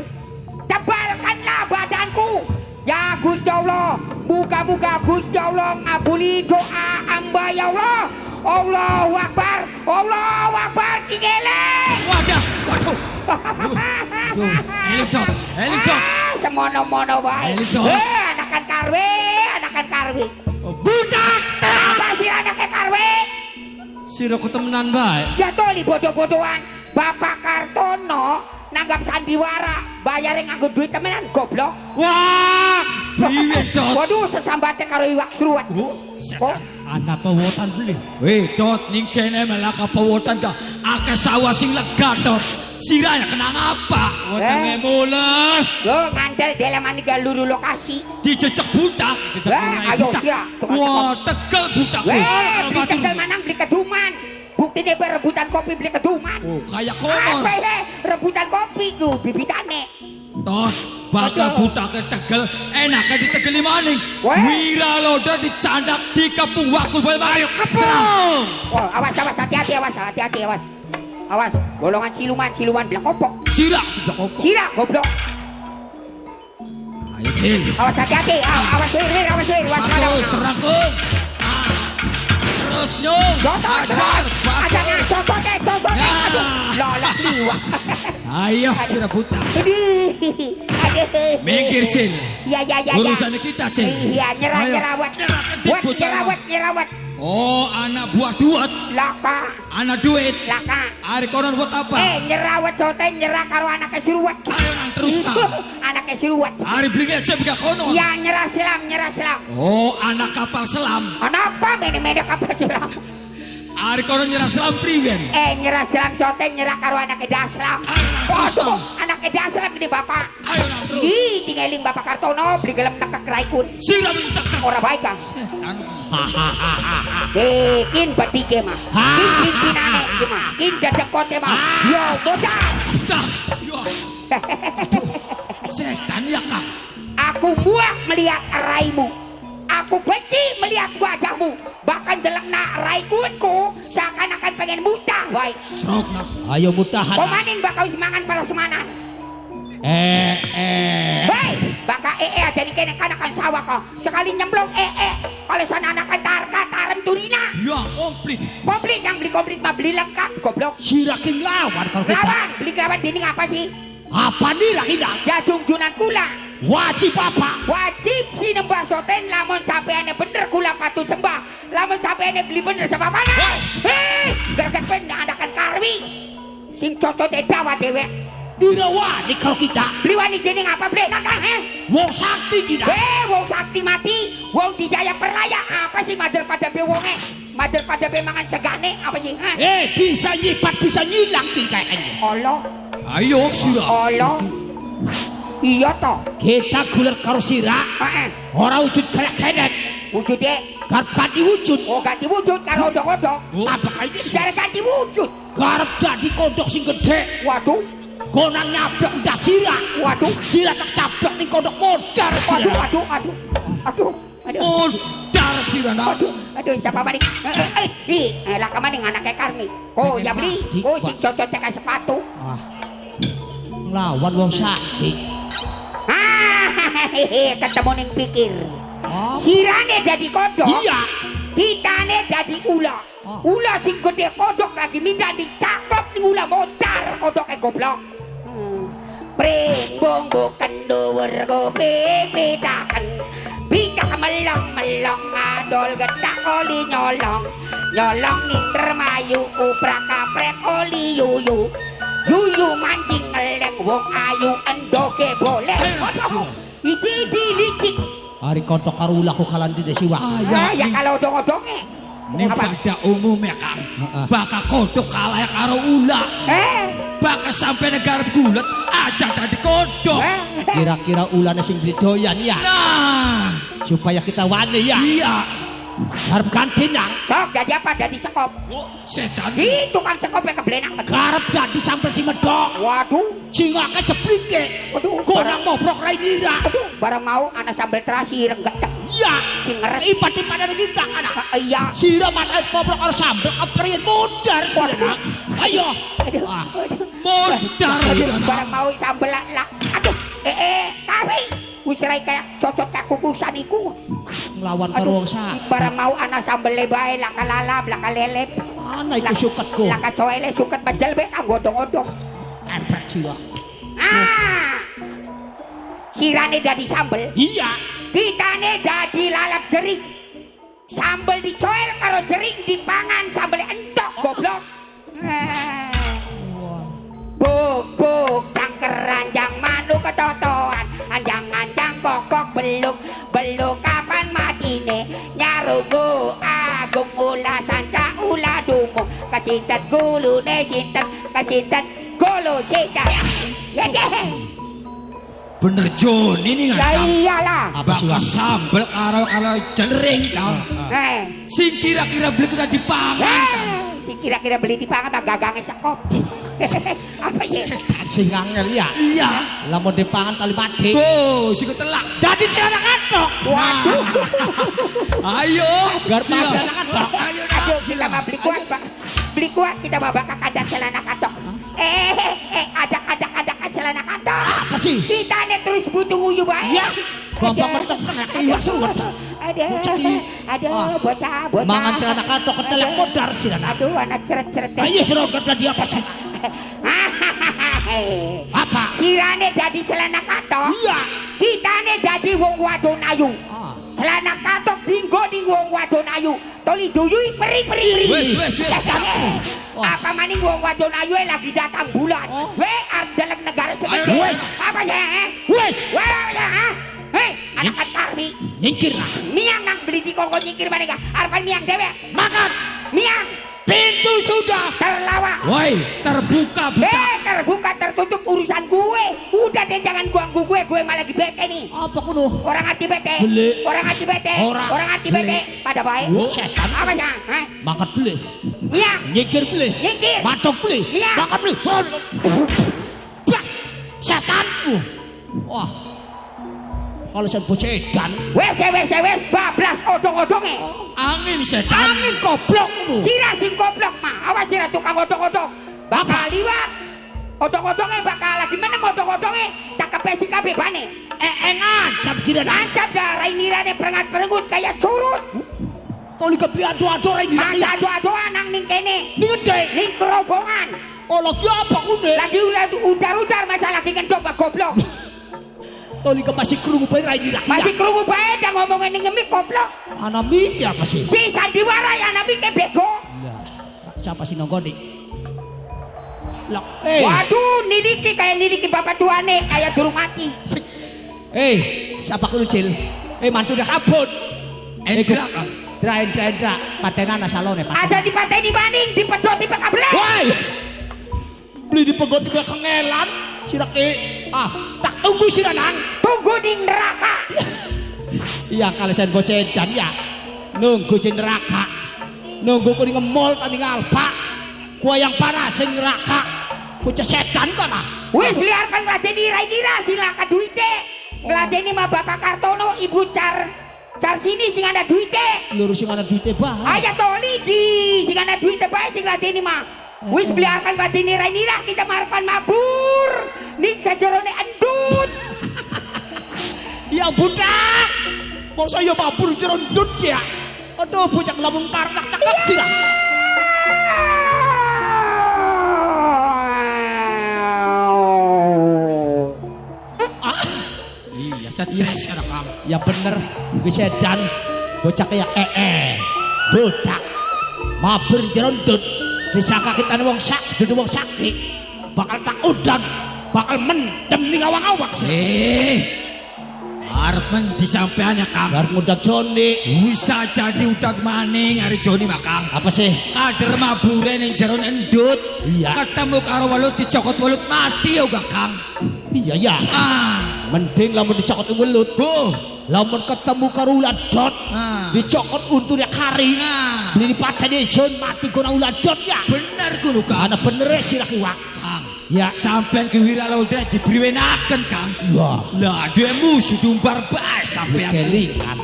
Tebalkanlah badanku. Ya Gusti Allah, muga-muga Gusti Allah ngabuli doa hamba ya Allah. Allahu Akbar. Allahu Akbar. Tingeleng. Wadah, waduh. Eling Tot, eling Tot. Semono-mono bae. Anakan karwe, anakan karwe. Budak. Apa sih anaknya karwe? Sira ketemenan bae. Ya toli bodoh-bodohan. Bapak Kartono nanggap sandiwara, bayare nganggo duit temenan goblok. Wah, priwe Tot? Waduh, sesambate karo iwak seruat. Oh, ana pewotan beli. Weh, Tot ning kene malah kapewotan ka. Akeh sawah sing lega Tot. Siraya kena ngapa? Wetenge mules. Lo ngandel deleman iki luru lokasi. Dijejek budak. Ayo sira. Wah, tegel budak. Weh, beli tegel manang beli keduman. Buktine rebutan kopi beli keduman. Oh, kayak konon. Apa rebutan kopi ku bibitane. Tos, bakal budake tegel, enake ditegeli maning. Wiraloda dicandak di kepung wakul bae. Ayo kepung. Wah, awas awas hati-hati awas hati-hati awas. Awas, golongan siluman siluman blek kopok. Sira sudah kopok. Sira goblok. Ayo Cil. Awas hati-hati, awas wir, awas wir, awas. Serangkul. Terus nyung. Ajar, ajar sosoke, sosoke. Aduh, lolok liwat. Ayo sira buta. Aduh. Minggir Cil. Ya ya ya. Urusannya kita Cil. Iya, nyerah nyerawat. Buat nyerawat nyerawat. Oh, anak buah duit. Laka. Anak duit. Laka. Ari konon buat apa? Nyerawat sote nyerah karo anaknya siruat. Ayo nang terus ta. Anaknya siruat. Ari beli aja buka konon. Iya, nyerah selam, nyerah selam. Oh, anak kapal selam. Anak apa mene-mene kapal selam? Ari konon nyerah selam priwen. Nyerah selam sote nyerah karo anaknya daslam. Waduh, anaknya daslam ini bapak. Ayo nang terus. Ih, tinggalin Bapak Kartono beli gelem tekek raikun. Siram tekek. Ora baik kang. Kin bedike mah. Kin kinane iki mah. Kin dedekote mah. Yo bocah. Dah. Yo. Setan ya kang. Aku muak melihat raimu. Aku benci melihat wajahmu. Bahkan delengna raikunku seakan-akan pengen muntah baik. Srok nak. Ayo muntahan. Pemaning bakal semangan para semanan. Hei, baka aja nih kene kanakan sawah kok. Sekali nyemplung Kalau sana anakan tarka tarem turina. Ya komplit. Komplit yang beli komplit mah beli lengkap goblok. Siraking lawan kalau kita. Lawan, beli lawan dini apa sih? Apa nira kita? Ya jungjunan kula. Wajib apa? Wajib sinembah soten lamun sampeane bener kula patut sembah. Lamun sampeane beli bener sebab mana? Hei, greget kowe adakan karwi. Sing cocote dawa dewek. Dira wani kalau kita. Beli wani dening apa beli nakang he? Wong sakti kita. Wong sakti mati, wong dijaya perlaya apa sih mader pada be wonge? Mader pada be mangan segane apa sih? Ha? Bisa nyipat bisa nyilang kayaknya. Allah. Ayo sira. Allah. Iya toh. Kita guler karo sira. Heeh. Ora wujud kayak kenet. Wujude garep ganti wujud. Oh ganti wujud karo odong-odong. Tabak ini sih. Garep ganti wujud. Garep dadi kodok sing gede. Waduh. Gonang nyablok ndas sira. Waduh. Sira tak cablok ning kodok modar sira. Waduh, waduh, aduh. Aduh. Aduh. Modar sira. Aduh, aduh siapa maning? Lah kemaning anake Karmi. Oh, ya beli. Oh, sing cocok teka sepatu. Ah. Nglawan wong sakti. Ah, ketemu ning pikir. Sirane dadi kodok. Iya. Kitane dadi ula. Ula sing gede kodok lagi minta dicaklop ning ula modar kodoke goblok. Pring bonggo kenduwur kuping pitaken. Pitak melong-melong adol getak oli nyolong. Nyolong ning termayu uprak kaprek oli yuyu. Yuyu mancing ngeleng wong ayu endoke boleh. Iki licik. Hari kodok karo ula ku kalan di desi wak. Ya kalau odong-odonge. Ini pada umumnya Kang, bakal kodok kalah karo ula. Bakal sampai negara gulet aja tadi kodok. Kira-kira ulane sing beli doyan ya. Nah, supaya kita wani ya. Iya. Garep ganti nang. Sok jadi apa? Jadi sekop. Oh, setan. Ih, tukang sekop yang keblenak. Garep dadi sampai si medok. Waduh. Sing akeh jeblike. Waduh. Gonang mobrok rai nira. Aduh, barang mau ana sambel terasi ireng getek. Iya. Sing ngeres. Ipat-ipatane kita kana. Iya. Sira matahe mobrok karo sambel kepriyen modar sira. Ayo. Modar sira. Barang mau sambel lah. Aduh. Kawi. Wis rai kayak cocot kayak kukusan iku. Nglawan karo wong sak. Barang mau ana sambele bae laka lalap, laka lelep. Ana iku suketku. Laka coele suket bejel bae kanggo odong-odong. Kepret sira. Ah. Sirane dadi sambel. Iya. Kitane dadi lalap jering. Sambel dicoel karo jering dipangan sambel entok goblok. Buk buk cangker ranjang manuk ketotoan, anjang-anjang kokok beluk beluk kapan matine nyarugo agung ula sanca ula dumung kacintet gulune sinten kacintet gulu sinten. Ya deh. Bener Joni nih ngacam. Iyalah. Bakal sambel karo karo jering kang. Sing kira-kira beli kudu dipangan. Sing kira-kira beli dipangan gagangnya sekop. Apa sih? Sing angel ya. Iya. Lamun dipangan kali mati. Oh, sing telak. Dadi celana katok. Waduh. Ayo, garap celana katok. Ayo, ayo kita mah beli kuat, Pak. Beli kuat kita mah bakal kadang celana katok. Ajak-ajak celana katok. Apa sih? Kita nih terus butuh nguyu bae. Iya. Gampang mentek iwak suwet. Aduh, bocah, bocah. Mangan celana katok ketelak modar sih. Aduh, anak ceret-ceret. Ayo suruh dia apa sih? Apa? Sirane dadi celana katok. Iya. Kitane dadi wong wadon ayu. Celana katok dinggo ning wong wadon ayu. Toli duyui peri-peri. Wes wes wes. Apa maning wong wadon ayu lagi datang bulan. Weh arep deleng negara segede. Wes. Apa ya? Wes. Wes ya. Hei, anak karmi. Nyingkir. Miang nang beli dikongko nyingkir maneh arepan miang dewek. Makan. Miang. Pintu sudah terlawang. Woi, terbuka buka. Terbuka tertutup urusan gue. Udah deh jangan ganggu gue, gue malah lagi bete nih. Apa kuno? Orang hati bete. Beli. Orang hati bete. Orang hati bete. Pada baik. Setan. Apa ya? Hah? Makan beli. Miang. Nyingkir beli. Nyingkir. Matok beli. Miang. Makan beli. Bah. Setan. Wah. Kalau saya bocah edan. Wes wes wes bablas odong-odonge. Angin setan. Angin goblok lu. Sira sing goblok mah. Awas sira tukang odong-odong. Bakal liwat. Odong-odonge bakal lagi meneng odong-odonge. Tak kepesi kabeh bane. Ngancam sira. Ngancam dah rai-nirane perengat-perengut kayak curut. Toli kebi ado-ado rai nira. Masa ado-adoan nang ning kene. Ning ngendi? Ning kerobongan. Oh lagi apa kune? Lagi udar-udar masa lagi ngendok Pak goblok. Toli ke masih krungu bae rai nira. Masih krungu bae dah ngomongin ning mik goblok. Ana miki apa sih? Si sandiwara ya ana mike bego. Lah, siapa sih nonggoni? Lah, Waduh, niliki kayak niliki bapak tuane kayak durung mati. Siapa kudu Cil? Mantu udah kabut. Endra. Endra, patenana salone. Ada di pateni maning, dipedhot di pekabelan. Woi. Beli dipegot di kengelan, sirake. Ah, tak tunggu sira nang. Tunggu di neraka. Iya, kalesen bocedan ya. Nunggu di neraka. Nunggu ku ngemol tani ngalpak. Kue yang parah sing neraka. Bocah setan kana. Wis biarkan ngladeni rai-ira silakan duite. Ngladeni mah Bapak Kartono, Ibu Car sini sing ada duite. Luru sing ana duite bae. Aja toli di sing ana duite bae sing ngladeni mah. Wis biarkan ngladeni rai-ira kita marepan mabur. Ning sajerone endut. Ya budak. Masa ya mabur jero endut ya. Aduh bocah lamun parnak tak sirah. Iya, stres kana Kang. Ya bener, wis edan bocah kaya budak. Mabur jero endut. Disangka kita wong sak, dudu wong sakit. Bakal tak udang, bakal mendem ning awak-awak sih. Arep men disampean ya Kang. Arep ngudag Joni. Bisa jadi udag maning hari Joni mah Kang. Apa sih? Kader mabure ning jero endut. Iya. Ketemu karo welut dicokot welut mati uga Kang. Iya ya. Ah, mending lamun dicokot welut. Boh, lamun ketemu karo uladot, dicokot untune kari. Beli dipateni sun mati kono uladot ya. Bener kulo Kang. Ana bener sirah iwak. Kang. Ya, sampean ki Wiralodra dibriwenaken Kang. Lah, lah duwe musuh diumbar bae sampean. Kelingan.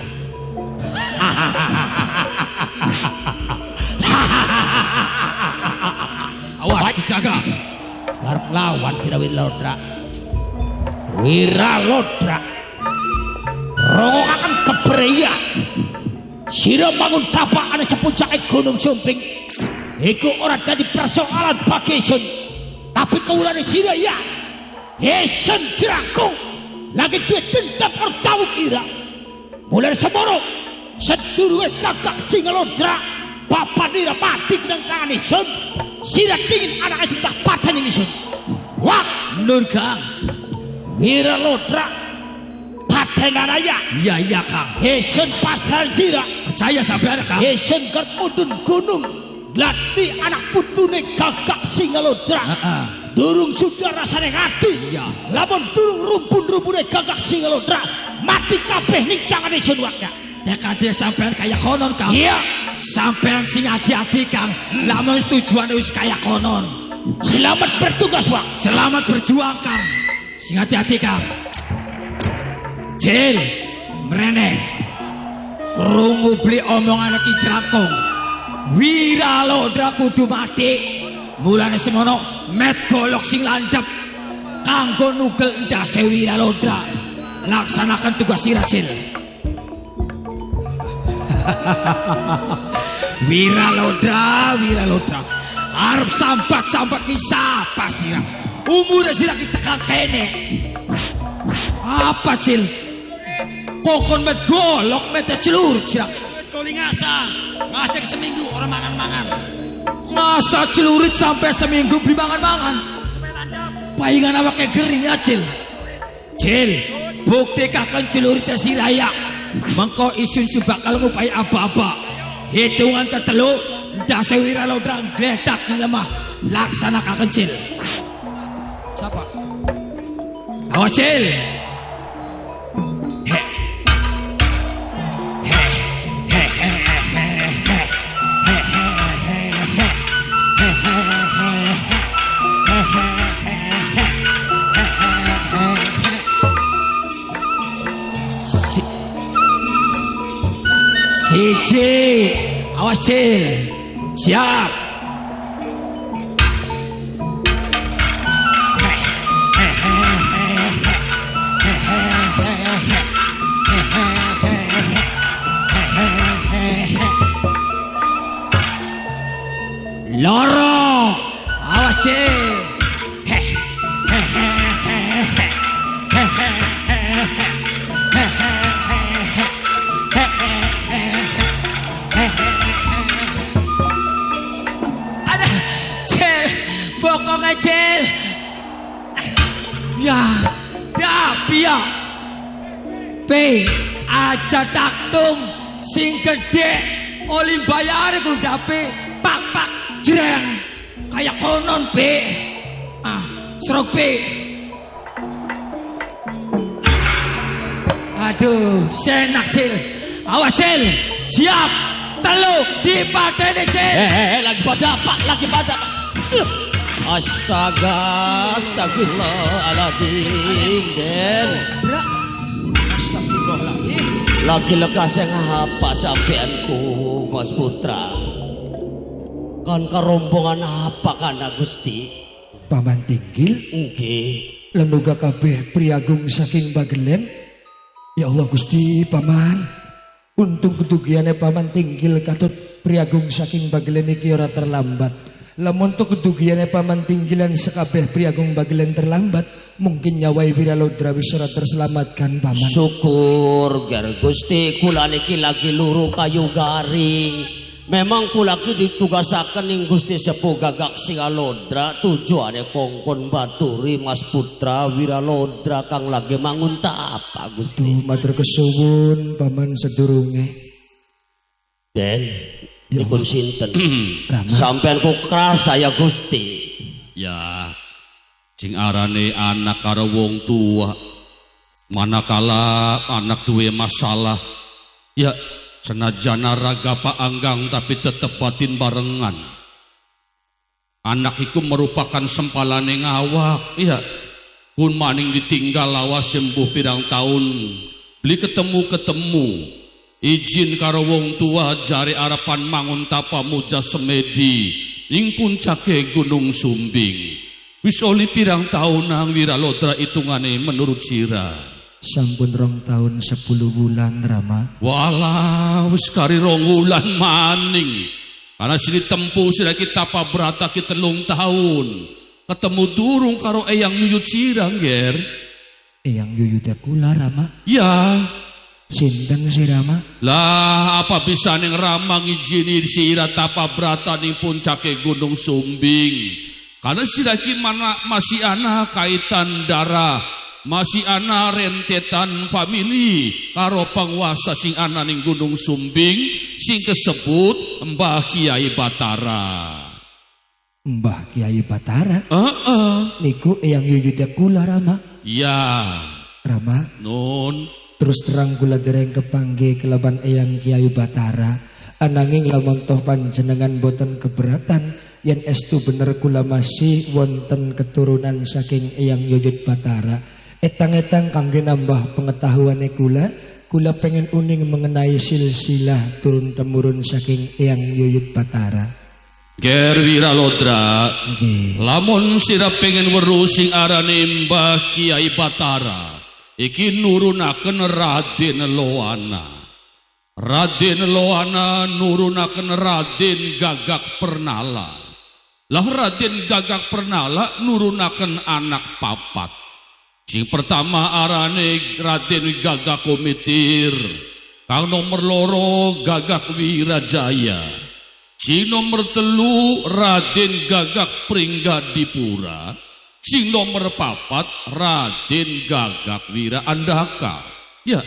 Awas dijaga. Arep lawan sira Wiralodra. Wiralodra. Rongokaken kebreya. Sira bangun tapak ana sepuncake Gunung Sumping. Iku ora dadi persoalan bagi sun. Tapi kewulane sira ya. Yesun jerangkung lagi duwe dendam karo dawuk ira. Mulai semono sedurunge Gagak Singalodra bapak nira mati nang tangan isun. Sira pingin anake sing tak pateni isun. Wah, Nur Kang. Wiralodra patenana ya. Iya iya Kang. Isun pasran sira. Percaya sampean Kang. Isun kerep mudhun gunung. Lati anak putune Gagak Singalodra. Durung sudah rasane ngati. Iya. Lamun durung rumpun-rumpune Gagak Singalodra mati kabeh ning tangane sun wakna. Tekade sampean kaya konon Kang. Iya. Sampean sing hati-hati Kang. Lamun tujuane wis kaya konon. Selamat bertugas wak. Selamat berjuang Kang. Sing hati-hati Kang. Jil mrene. Krungu beli omongane Ki Jrangkung. Wiralodra kudu mati. Mulane semono met golok sing landhep kanggo nugel ndase Wiralodra. Laksanakan tugas sira Cil. Wiralodra, Wiralodra. Arep sambat-sambat ning sapa sira? Umure sira ki tekan kene. Apa Cil? Kokon met golok met celur sira. Koli ngasa, ngasek seminggu orang mangan-mangan. Ngasa celurit sampai seminggu beli mangan-mangan. Paingan awake gering ya Cil. Cil, buktikaken celurit siraya. Mengko isun si bakal ngupai aba-aba. Hitungan ketelu, ndase Wiralodra gledak ning lemah. Laksanakaken Cil. Siapa? Awas Cil. Siji, awas Cil. Siap. Loro, awas Cil. Heh. Heh heh heh heh. Heh heh heh heh. Heh heh heh heh. Heh heh heh heh. Heh heh heh. Ada Cil, bokongnya Cil. Ya, dapia. P, aja taktung sing gede oli bayar kudu dape pak pak jreng kayak konon P. Ah, serok P. Aduh, senak Cil. Awas Cil, siap. Telu dipateni Cil. Lagi pada apa? Lagi pada apa? Astaga, astagfirullahaladzim, Den. Astagfirullahaladzim. Lagi lekas yang apa sampeanku, Mas Putra? Kan kerombongan apa kan Gusti? Paman Tinggil Nggih. lan uga kabeh priagung saking Bagelen. Ya Allah Gusti Paman. Untung kedugiane Paman Tinggil katut priagung saking Bagelen iki ora terlambat. Lamun tu kedugiane Paman Tinggilan sekabeh priagung Bagelen terlambat, mungkin nyawa Wiralodra wis ora terselamatkan Paman. Syukur ger Gusti kula niki lagi luru kayu garing. Memang kula ki ditugasaken ning Gusti Sepuh Gagak Singalodra tujuane kongkon baturi Mas Putra Wiralodra kang lagi mangun apa Gusti. Duh, matur kesuwun Paman sedurunge. Den, dipun sinten? Rama. Sampean ku keras saya Gusti. Ya, sing arane anak karo wong tua. Manakala anak duwe masalah, ya senajan raga paanggang tapi tetep batin barengan. Anak iku merupakan sempalane ngawak, ya. Kun maning ditinggal lawas sembuh pirang tahun, beli ketemu-ketemu. Izin karo wong tua jare arepan mangun tapa muja semedi ing puncake Gunung Sumbing. Wis oli pirang tahun nang Wiralodra hitungane menurut sira. Sampun 2 tahun 10 bulan Rama. Walah wis kari 2 wulan maning. Karena sini tempuh sira kita tapa brata ki 3 tahun. Ketemu durung karo eyang yuyut sira, Nger. Eyang yuyut kula Rama. Ya. Sinten si Rama? Lah apa bisa ning Rama ngijini sira tapa brata ning puncake Gunung Sumbing. Karena sira ki mana masih ana kaitan darah, masih ana rentetan famili karo penguasa sing ana ning Gunung Sumbing sing kesebut Mbah Kiai Batara. Mbah Kiai Batara? Heeh. Niku eyang yuyute kula Rama. Ya. Rama. Nun. Terus terang kula dereng kepanggih kelaban eyang Kiai Batara. Ananging lamun toh panjenengan boten keberatan yen estu bener kula masih wonten keturunan saking eyang Yuyut Batara. Etang-etang kangge nambah pengetahuane kula, kula pengen uning mengenai silsilah turun temurun saking eyang Yuyut Batara. Ger Wiralodra, nggih. Lamun sira pengen weruh sing arane Mbah Kiai Batara, iki nurunaken Raden Loana. Raden Loana nurunaken Raden Gagak Pernala. Lah Raden Gagak Pernala nurunaken anak papat. Sing pertama arane Raden Gagak Kumitir, kang nomor 2 Gagak Wirajaya, sing nomor 3 Raden Gagak Pringgadipura, sing nomor 4 Raden Gagak Wira Andaka. Ya,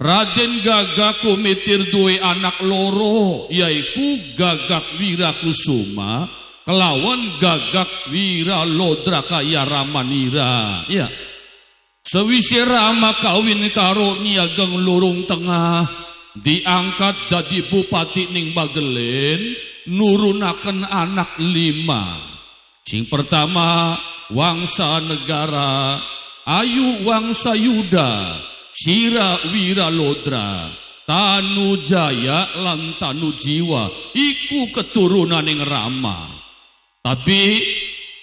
Raden Gagak Kumitir duwe anak 2 yaiku Gagak Wirakusuma kelawan Gagak Wiralodra kaya Ramanira. Ya, sewise Rama kawin karo Nyi Ageng Lurung Tengah, diangkat dadi bupati ning Bagelen, nurunaken anak 5. Sing pertama Wangsa Negara, Ayu Wangsa Yuda, Sira Wiralodra, Tanujaya lan Tanujiwa, iku keturunaning Rama. Tapi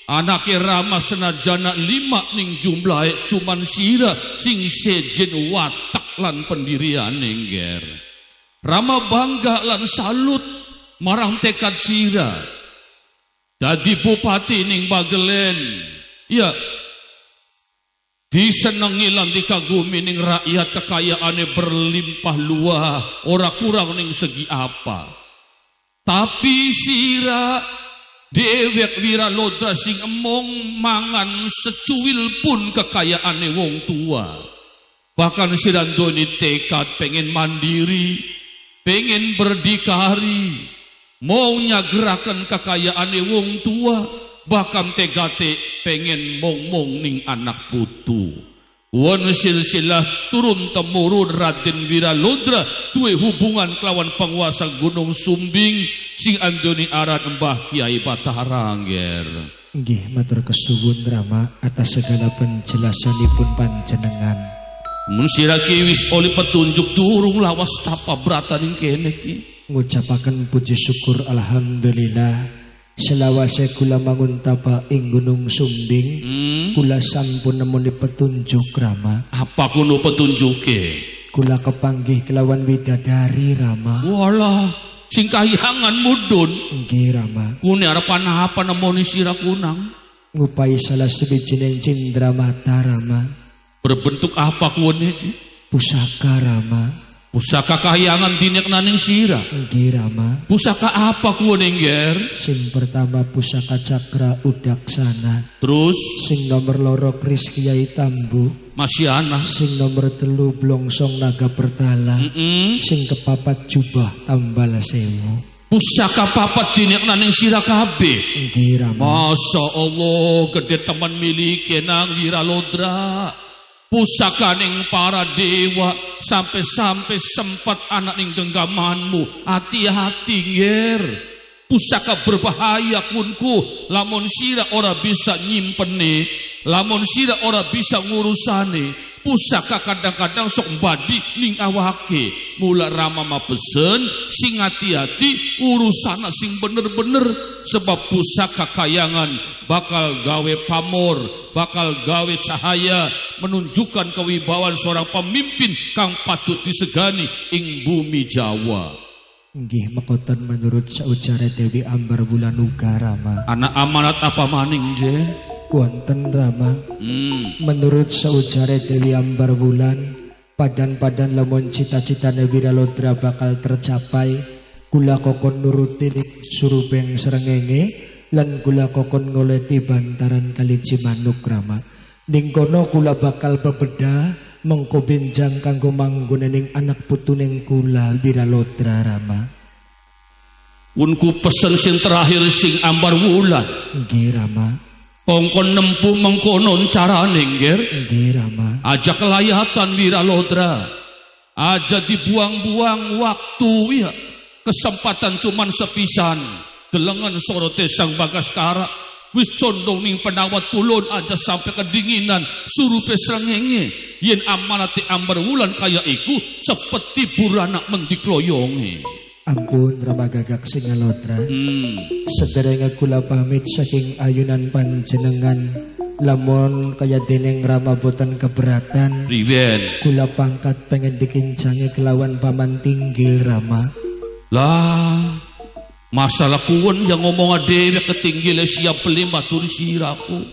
anake Rama senajana 5 ning jumlahe cuman sira sing sejen watak lan pendiriane ngger. Rama bangga lan salut marang tekad sira. Dadi bupati ning Bagelen. Ya. Disenengi lan dikagumi ning rakyat, kekayaane berlimpah luah, ora kurang ning segi apa. Tapi sira dewek Wiralodra sing emong mangan secuil pun kekayaane wong tua. Bahkan sira ndoni tekad pengen mandiri, pengen berdikari, mau nyagerakan kekayaane wong tua, bahkan tegate pengen mong-mong ning anak putu. Won silsilah turun temurun Raden Wiralodra duwe hubungan kelawan penguasa Gunung Sumbing sing andoni aran Mbah Kiai Batara ngger. Nggih, matur kesuwun Rama atas segala penjelasanipun panjenengan. Mun sira ki wis oleh petunjuk durung lawas tapa bratan ing kene ki. Ngucapaken puji syukur alhamdulillah. Selawase kula mangun tapa ing Gunung Sumbing, kula sampun nemoni petunjuk Rama. Apa kuno petunjuke? Kula kepanggih kelawan widadari Rama. Walah, sing kahiyangan mudun. Nggih Rama. Kune arepan apa nemoni sira kunang? Ngupai salah sewijining cindramata Rama. Berbentuk apa kuone iki? Pusaka Rama. Pusaka kahiyangan dinek naning sira. Nggih Rama. Pusaka apa kuwe ngger? Sing pertama pusaka cakra udaksana. Terus sing nomor loro keris Kiai Tambu. Masih ana. Sing nomor telu blongsong naga pertala. Sing kepapat jubah tambal sewu. Pusaka papat dinek naning sira kabeh. Nggih Rama. Masya Allah, gede teman milike nang Wiralodra. Pusaka ning para dewa sampai-sampai sempat anak ning genggamanmu. Hati-hati ngger. Pusaka berbahaya kunku. Lamun sira ora bisa nyimpene, lamun sira ora bisa ngurusane. Pusaka kadang-kadang sok mbadi ning awake. Mula Rama mah pesen sing hati-hati urusana sing bener-bener, sebab pusaka kayangan bakal gawe pamor, bakal gawe cahaya, menunjukkan kewibawaan seorang pemimpin kang patut disegani ing bumi Jawa. Nggih mekoten menurut saucare Dewi Ambar Wulanuga Rama. Anak amanat apa maning je? Wonten Rama. Menurut saucare Dewi Ambar Wulan, padan-padan lamun cita-citane Wiralodra bakal tercapai, kula kokon nuruti surubeng srengenge lan kula kokon ngoleti bantaran kali Cimanuk Rama. Ning kono kula bakal bebeda mengko benjang kanggo manggone ning anak putuning kula Wiralodra Rama. Unku pesen sing terakhir sing Ambar Wulan. Nggih Rama. Kongkon nempuh mengkonon carane ngger. Nggih Rama. Aja kelayatan Wiralodra. Aja dibuang-buang waktu ya. Kesempatan cuman sepisan. Delengen sorote Sang Bagaskara. Wis condong ning penawat kulon aja sampai kedinginan surupe srengenge. Yen amanate Ambar Wulan kaya iku cepet tiburana mendikloyonge. Ampun Rama Gagak Singalodra. Sederenge kula pamit saking ayunan panjenengan, lamun kaya deneng Rama boten keberatan. Priwen? Kula pangkat pengen dikincangi kelawan paman tinggil Rama. Lah, masalah kuwen yang ngomong dhewe ketinggile siap beli matur siraku.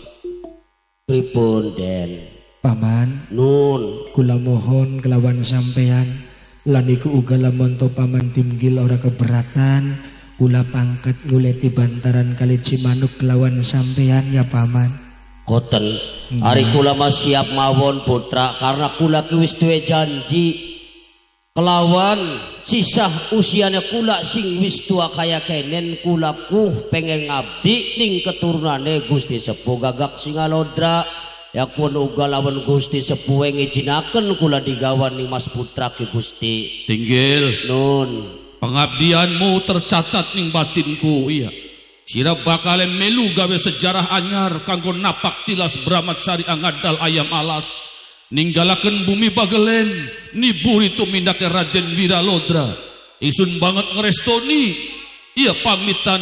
Pripun Den? Paman, nun, kula mohon kelawan sampean. Lan iku uga lamun to paman tinggil ora keberatan, kula pangkat nguleti bantaran kali Cimanuk kelawan sampean ya paman. Koten, ari kula mah siap mawon putra, karena kula ki wis duwe janji kelawan sisah usiane kula sing wis tua kaya kenen, kula ku pengen ngabdi ning keturunane Gusti Sepuh Gagak Singalodra. Ya pun uga lawan Gusti Sepuh ngijinaken kula digawan ning Mas Putra ki Gusti. Tinggil. Nun. Pengabdianmu tercatat ning batinku iya. Sira bakal melu gawe sejarah anyar kanggo napak tilas brahmacari angadal ayam alas. Ninggalaken bumi Bagelen niburi tumindake Raden Wiralodra. Isun banget ngrestoni iya pamitan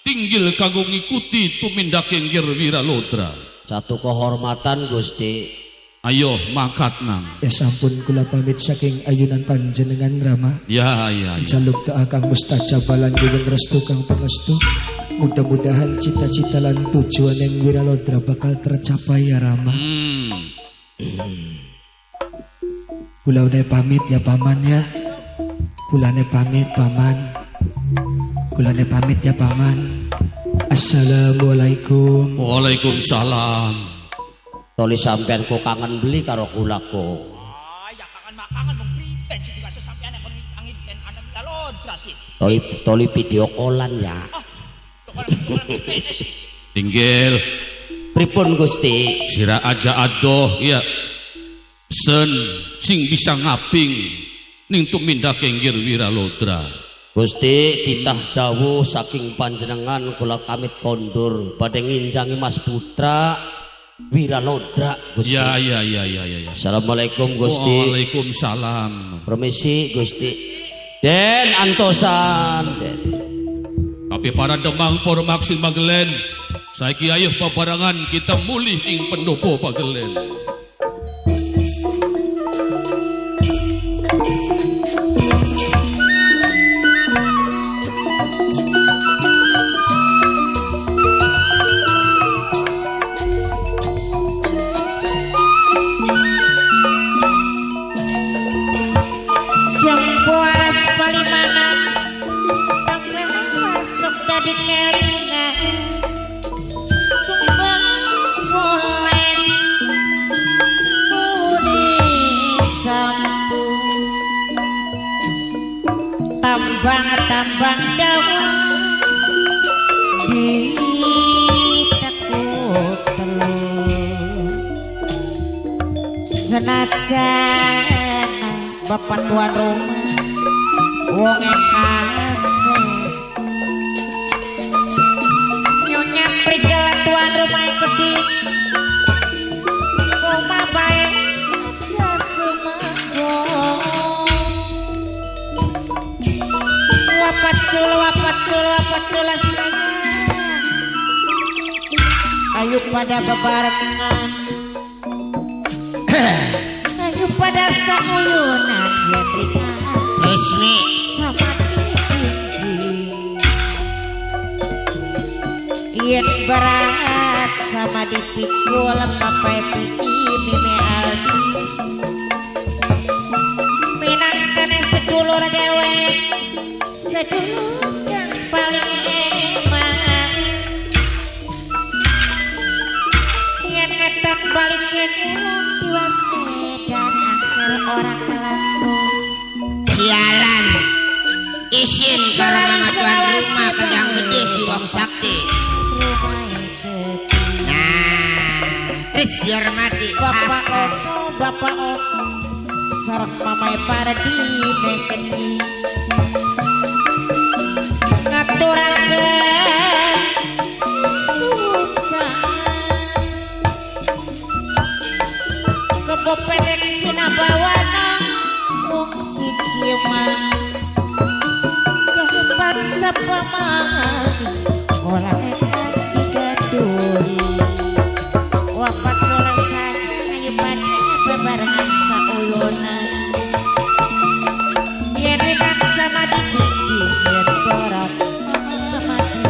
tinggil kanggo ngikuti tumindake Ngger Wiralodra. Satu kehormatan Gusti. Ayo mangkat nang. Ya sampun kula pamit saking ayunan panjenengan Rama. Ya ya ya. Jaluk doa kang mustajab lan nyuwun restu kang pangestu. Mudah-mudahan cita-cita lan tujuan yang Wiralodra bakal tercapai ya Rama. Kula udah pamit ya paman ya. Kulane pamit paman. Kulane pamit ya paman. Assalamualaikum. Waalaikumsalam. Toli sampean kok kangen beli karo kula kok. Ah, ya kangen makangan mung pripen sing dikasih sampean nek kon angin ken ana Wiralodra sih. Toli toli video callan ya. Tinggil. Pripun Gusti? Sira aja adoh ya. Sen sing bisa ngaping ning tumindak Nggir Wiralodra. Gusti titah dawuh saking panjenengan kula kamit kondur badhe nginjangi Mas Putra Wiralodra Gusti. Ya ya ya ya ya ya. Assalamualaikum Gusti. Waalaikumsalam. Permisi Gusti. Den antosan. Den. Tapi para demang para maksin Bagelen, saiki ayo peperangan kita mulih ing pendopo Bagelen. Jempolas palimanan sampai masuk dari kelingan tumbang bolen budi sampu tambang-tambang daun ditekuk telur senajan bapak tuan rumah wong kasih nyonya prigel tuan rumah ikut di rumah bae aja sumangga wapacul wapacul wapacul sayang ayo pada bebarengan ayo pada sauyunan ya trika Resmi sama tinggi yen berat sama dipikul papai piki mime aldi minangkane sedulur dewek sedulur kang paling eman yen ngetan balik ke kulon tiwas dan angker orang kelakon. Sialan. Isin karo nama tuan rumah pedang gede si wong sakti. Nah, terus dihormati. Bapak Ono, Bapak Ono, sareng mamae Pardi nekeni. Ngaturaken susah. Kebo pendek sinabawana wong siji mah kepan sapamani ora digaduri wapat solasan ayo pada bebarengan sauyunan yen ringan sama dikunci yen borok mati.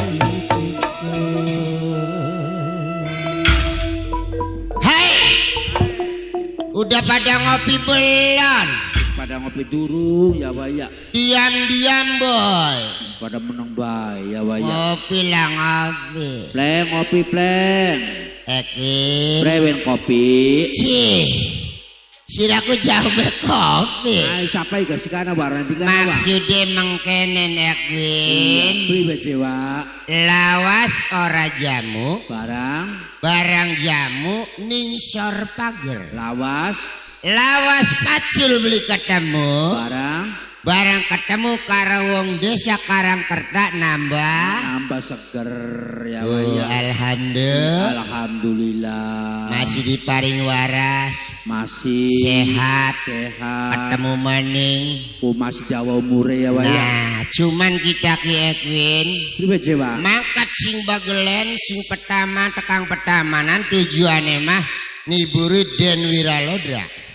Hai, udah pada ngopi belum? Pada ngopi durung ya waya. Diam-diam boy. Pada menang bae ya waya. Ngopi lah ngopi. Pleng ngopi pleng. Ekwin. Prewen kopi. Cih. Siraku jauh be kopi. Ai siapa iki sikana warna tiga. Maksude mengkenen Ekwin. Priwe cewa? Lawas ora jamu. Barang jamu ning sor pager. Lawas. Lawas pacul beli ketemu. Barang ketemu karo wong desa Karangkerta nambah seger ya waya. Alhamdulillah. Alhamdulillah. Masih diparing waras, masih sehat, sehat. Ketemu maning. Oh, masih jawa umure ya waya. Nah, cuman kita ki Ekwin. Priwe cewa? Mangkat sing bagelen sing pertama tekang pertamanan tujuane mah niburi Den Wiralodra.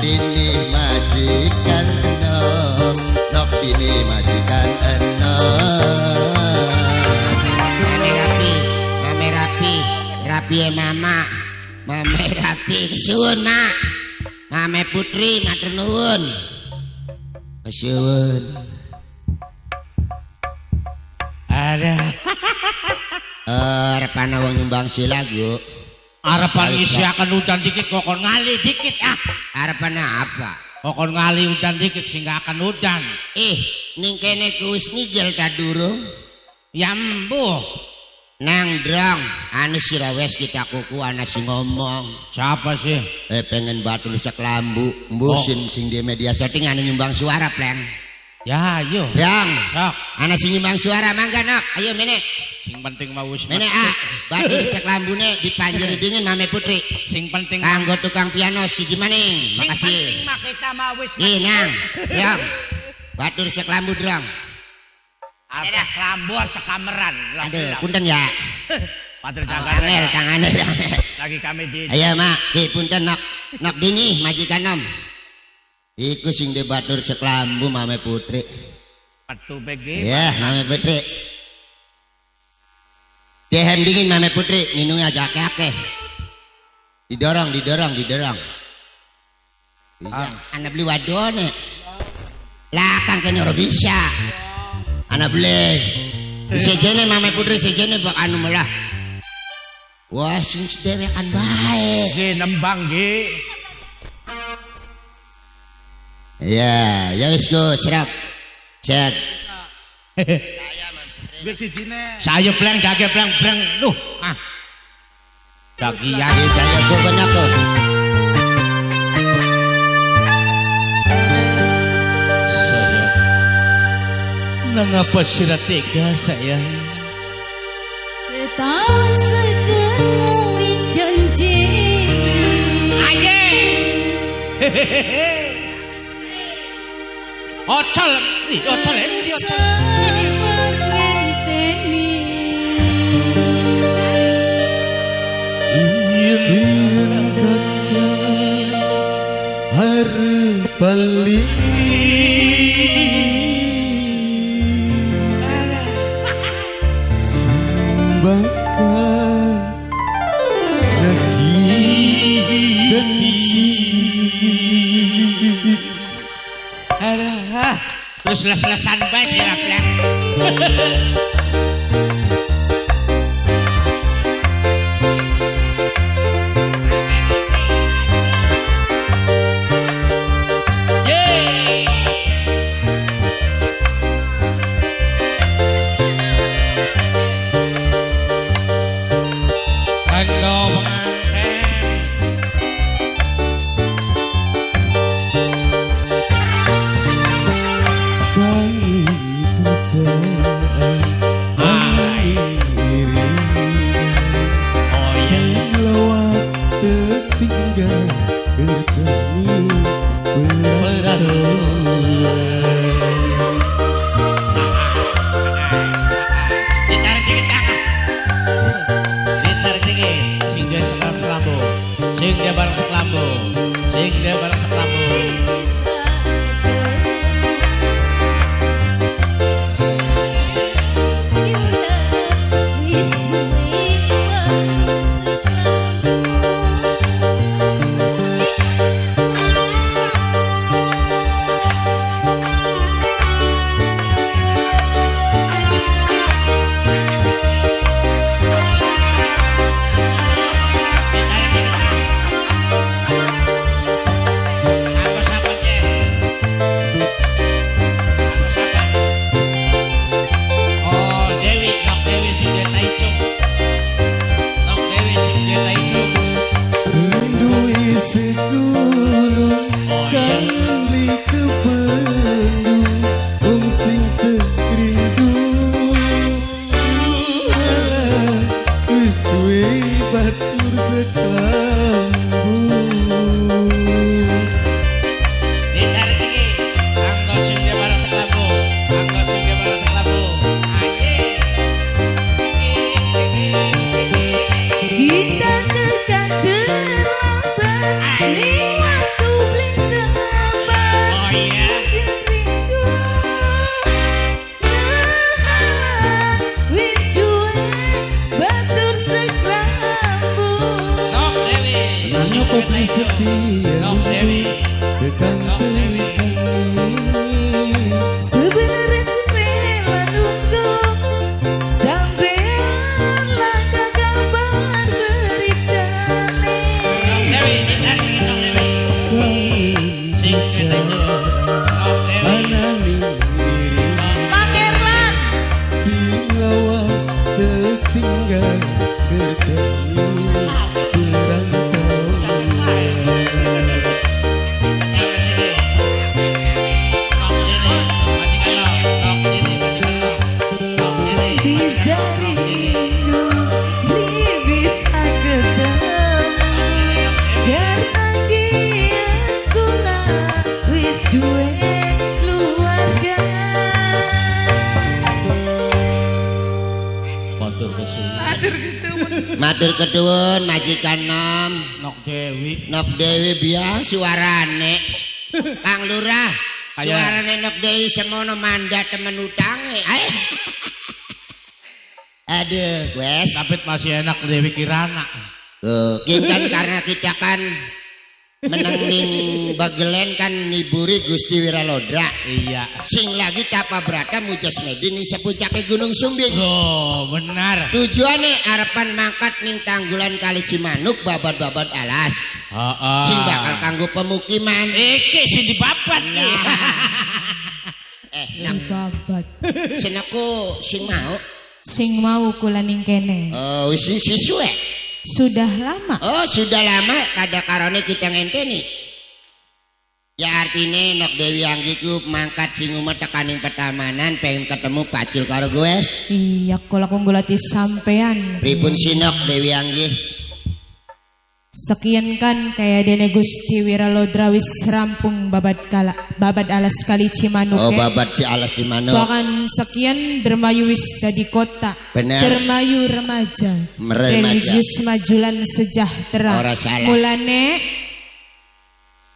dini majikan enom, nok dini majikan enom. Mame rapi, mame rapi, rapi ya mama, mame rapi kesuwun mak, mame putri matur nuwun, kesuwun. Ada. Arepan wong nyumbang si lagu. Arepan ngisi akan udan dikit kokon ngali dikit ah. Arepan apa? Kokon ngali udan dikit sehingga akan udan. Ning kene ku wis ngigel ta durung? Ya mbuh. Nang drong, anu sira wes kita kuku ana sing ngomong. Siapa sih? Pengen batul seklambu, mbuh Oh. sing di media setting anu nyumbang suara pleng. Ya ayo. Drong. Sok. Ana sing nyumbang suara mangga nok. Ayo mene. Sing penting mau wis Mene ah, batur seklambune dipanjeri dingin mame putri. Sing penting kanggo tukang piano siji maning. Sing Makasih. penting mah kita mau wis. Ih nang, drong. Batur seklambu drong. Arep klambu sekameran. Aduh, punten ya. Pater jaga. Angel tangane. Lagi kami di Ayo mak, ki punten nok. Nok dini majikan nom. Iku sing di batur seklambu mame putri. Petu BG. Ya, mame putri. Dehem dingin mame putri, minumnya aja akeh-akeh. Didorong, didorong, didorong. Iya, anak beli wadone. Lah kan kene ora bisa. Anak beli. Sejene mame putri sejene bak anu malah. Wah, sing sedewekan bae. Nggih nembang nggih. Ya, ya wis go, serap. Cek. Saya pleng jage pleng pleng. Duh, ah. Bagian. Nggih, saya go kena kok. Sayang. Nangapa sira tega sayang? Setahun setengah wis janji. Aye. Hehehe. Ocol, ih ocol endi ocol. Yen kakak arep bali sembahkan lagi janji. Aduh, terus les-lesan bae sira pleng. Cinta tekan terlambat, ning waktu beli Setia Nok Dewi. Tekang Nok Dewi. Sebenarnya rela nunggu sampean langka kabar beritane. Dewi, Nok Dewi. Sing Nok Dewi. Anani diri Pangerlan sing lawas tertinggal kerjani perantauan. Bisa rindu, li bisa ketemu. Karena kian kula wis duwe keluarga. Matur kesuwun. Matur kesuwun. Matur keduwun majikan nom. Nok Dewi. Nok Dewi biang suarane. Kang Lurah, Ayo. suarane Nok Dewi semono mandat temen utange. Ayo. Aduh, wes. Tapi masih enak Dewi Kirana. Tuh, kan karena kita kan meneng ning Bagelen kan niburi Gusti Wiralodra. Iya. Sing lagi tapa brata mujas medi ning sepuncake Gunung Sumbing. Oh, benar. Tujuane arepan mangkat ning tanggulan Kali Cimanuk babad-babad alas. Heeh. Sing bakal kanggo pemukiman. Iki sing dibabat iki. Nak Babat. senaku sing mau. Sing mau kula ning kene. Oh, wis wis suwe. Sudah lama. Oh, sudah lama kada karone kita ngenteni. Ya artine Nok Dewi Anggiku mangkat sing umet tekaning petamanan pengen ketemu pacul karo gue. Iya, kula kunggulati sampean. Pripun sih Nok Dewi Anggi? Sekian kan kaya dene Gusti Wiralodra wis rampung babad kala babad alas kali Cimanuk. Oh, babat si alas Cimanuk. Bahkan sekian Dermayu wis dadi kota. Bener. Dermayu remaja. Remaja. Religius majulan sejahtera. Ora salah. Mulane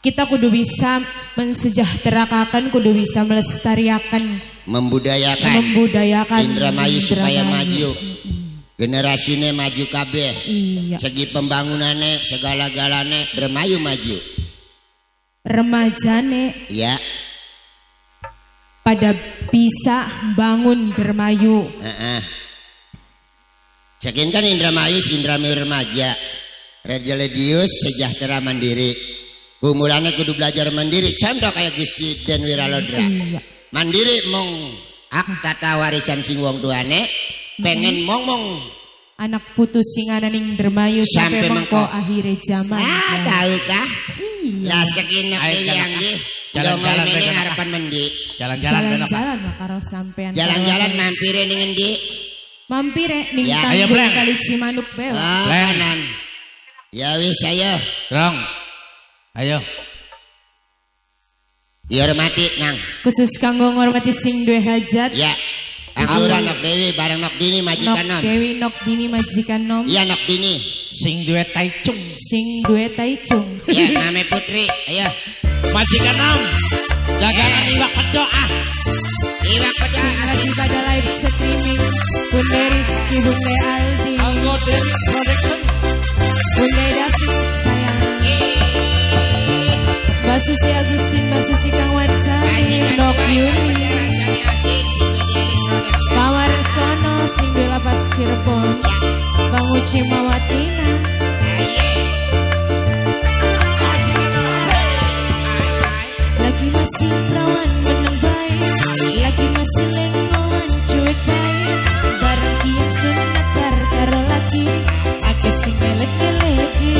kita kudu bisa mensejahterakan, kudu bisa melestariakan, Membudayakan. membudayakan Indramayu supaya Indramayu. maju. Generasine maju kabeh. Iya. Segi pembangunane segala-galane Dermayu maju. Remajane Ya, pada bisa bangun Dermayu. heeh. Sekian kan Indramayu Indramayu remaja. Religius sejahtera mandiri. Kumulane kudu belajar mandiri. Contoh kayak Gusti Den Wiralodra. Iya. Mandiri mong hak tata warisan sing wong tuane pengen mong-mong Anak putu sing ana ning Dermayu Sampai sampai mengko mengko. akhire zaman. Ah, tahukah? Iya. Lah sekian Ayo, Dewi jalan. Anggi. Jalan-jalan, Dongol mene pengen. harapan mendi. Jalan-jalan benok. Jalan-jalan lah karo sampean. Jalan-jalan karo mampire ning endi? Mampire ning Ya. Ayo, tanggul Breng. kali Cimanuk beo. Ah, Leng. kanan. Ya wis ayo. Rong. Ayo. Ya hormati nang. Khusus kanggo ngormati sing duwe hajat. Ya. Kang Lurah Nok Dewi bareng Nok Dini majikan Nok nom. Dewi Nok Dini majikan nom. Iya Nok Dini. Sing duwe taicung. Sing duwe taicung. Ya Mame Putri, ayo. Majikan nom. Dagangan iwak pedo ah. Iwak pedo. Sing lagi pada live streaming Bunda Rizky, Bunda Aldi, Anggo Dewi Production. Bunda David sayang. Mbak Susi Agustin, Mbak Susi Kang Watsani, Nok Yuni, Pak Warsono, sing duwe lapas Cirebon, Bang Uci Mawatina. Lagi masih perawan meneng bae, lagi masih lengoan cuek bae. Bareng kian sunakar karo laki, akeh sing ngelek-ngeledi.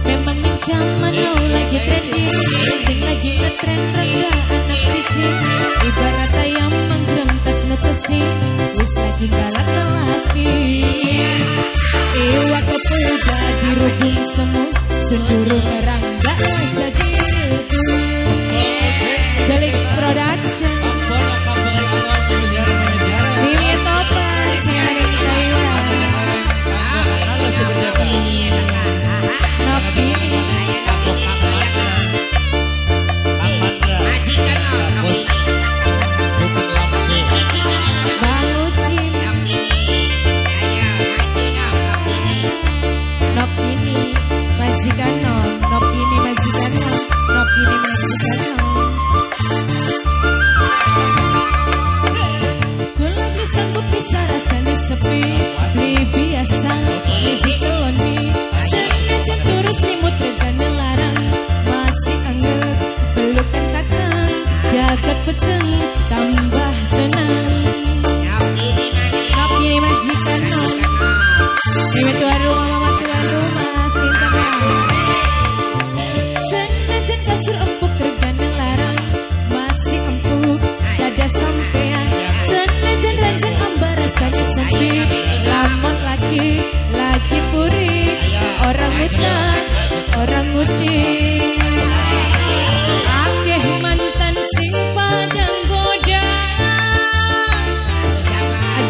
Memang ning jaman now lagi trending, sing lagi ngetren rangga anak siji. Ibarat ayam manggrem tas netesi, wis lagi galak laki. Iwak kepuda dirubung semu, senduru rangga jadi itu. Delik Production. Mimi Topan sing ana ning Taiwan. Nok Dini. Bang Ucin. Nok Dini.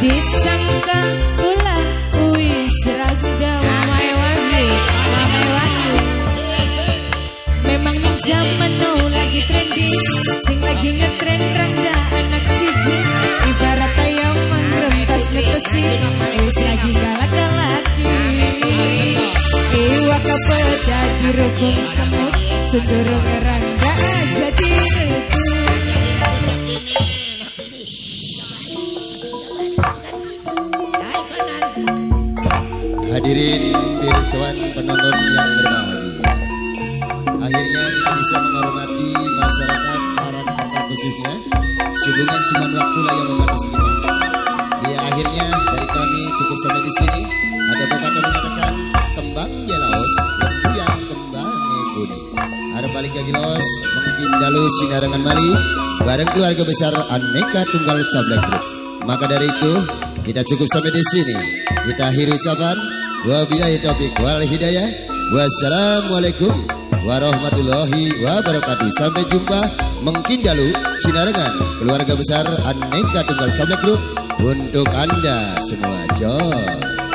Disangka kula wis rangda. Mamae Wahyu, Mamae Wahyu. Memang ning jaman now lagi trending, sing lagi ngetren rangda anak siji. Ibarat ayam manggrem tas netesi, wis lagi galak-galaki. Iwak peda dirukung semut, sendurung rangda aja direbut. Hadirin pirsawan penonton yang berbahagia, akhirnya kita bisa menghormati masyarakat Karangkerta khususnya. Sehubungan cuma waktu lah yang membatasi kita. Ya, akhirnya dari kami cukup sampai di sini. Ada pepatah mengatakan kembang jelaos, lembuyang kembang kuning. Arep balik lagi los, mungkin dalu sinarengan mali bareng keluarga besar Aneka Tunggal Cablek Group. Maka dari itu kita cukup sampai di sini. Kita akhiri ucapan wabillahi taufiq wal hidayah. Wassalamualaikum warahmatullahi wabarakatuh. Sampai jumpa mungkin dalu sinarengan keluarga besar Aneka Tunggal Cablek Group untuk Anda semua. Jos.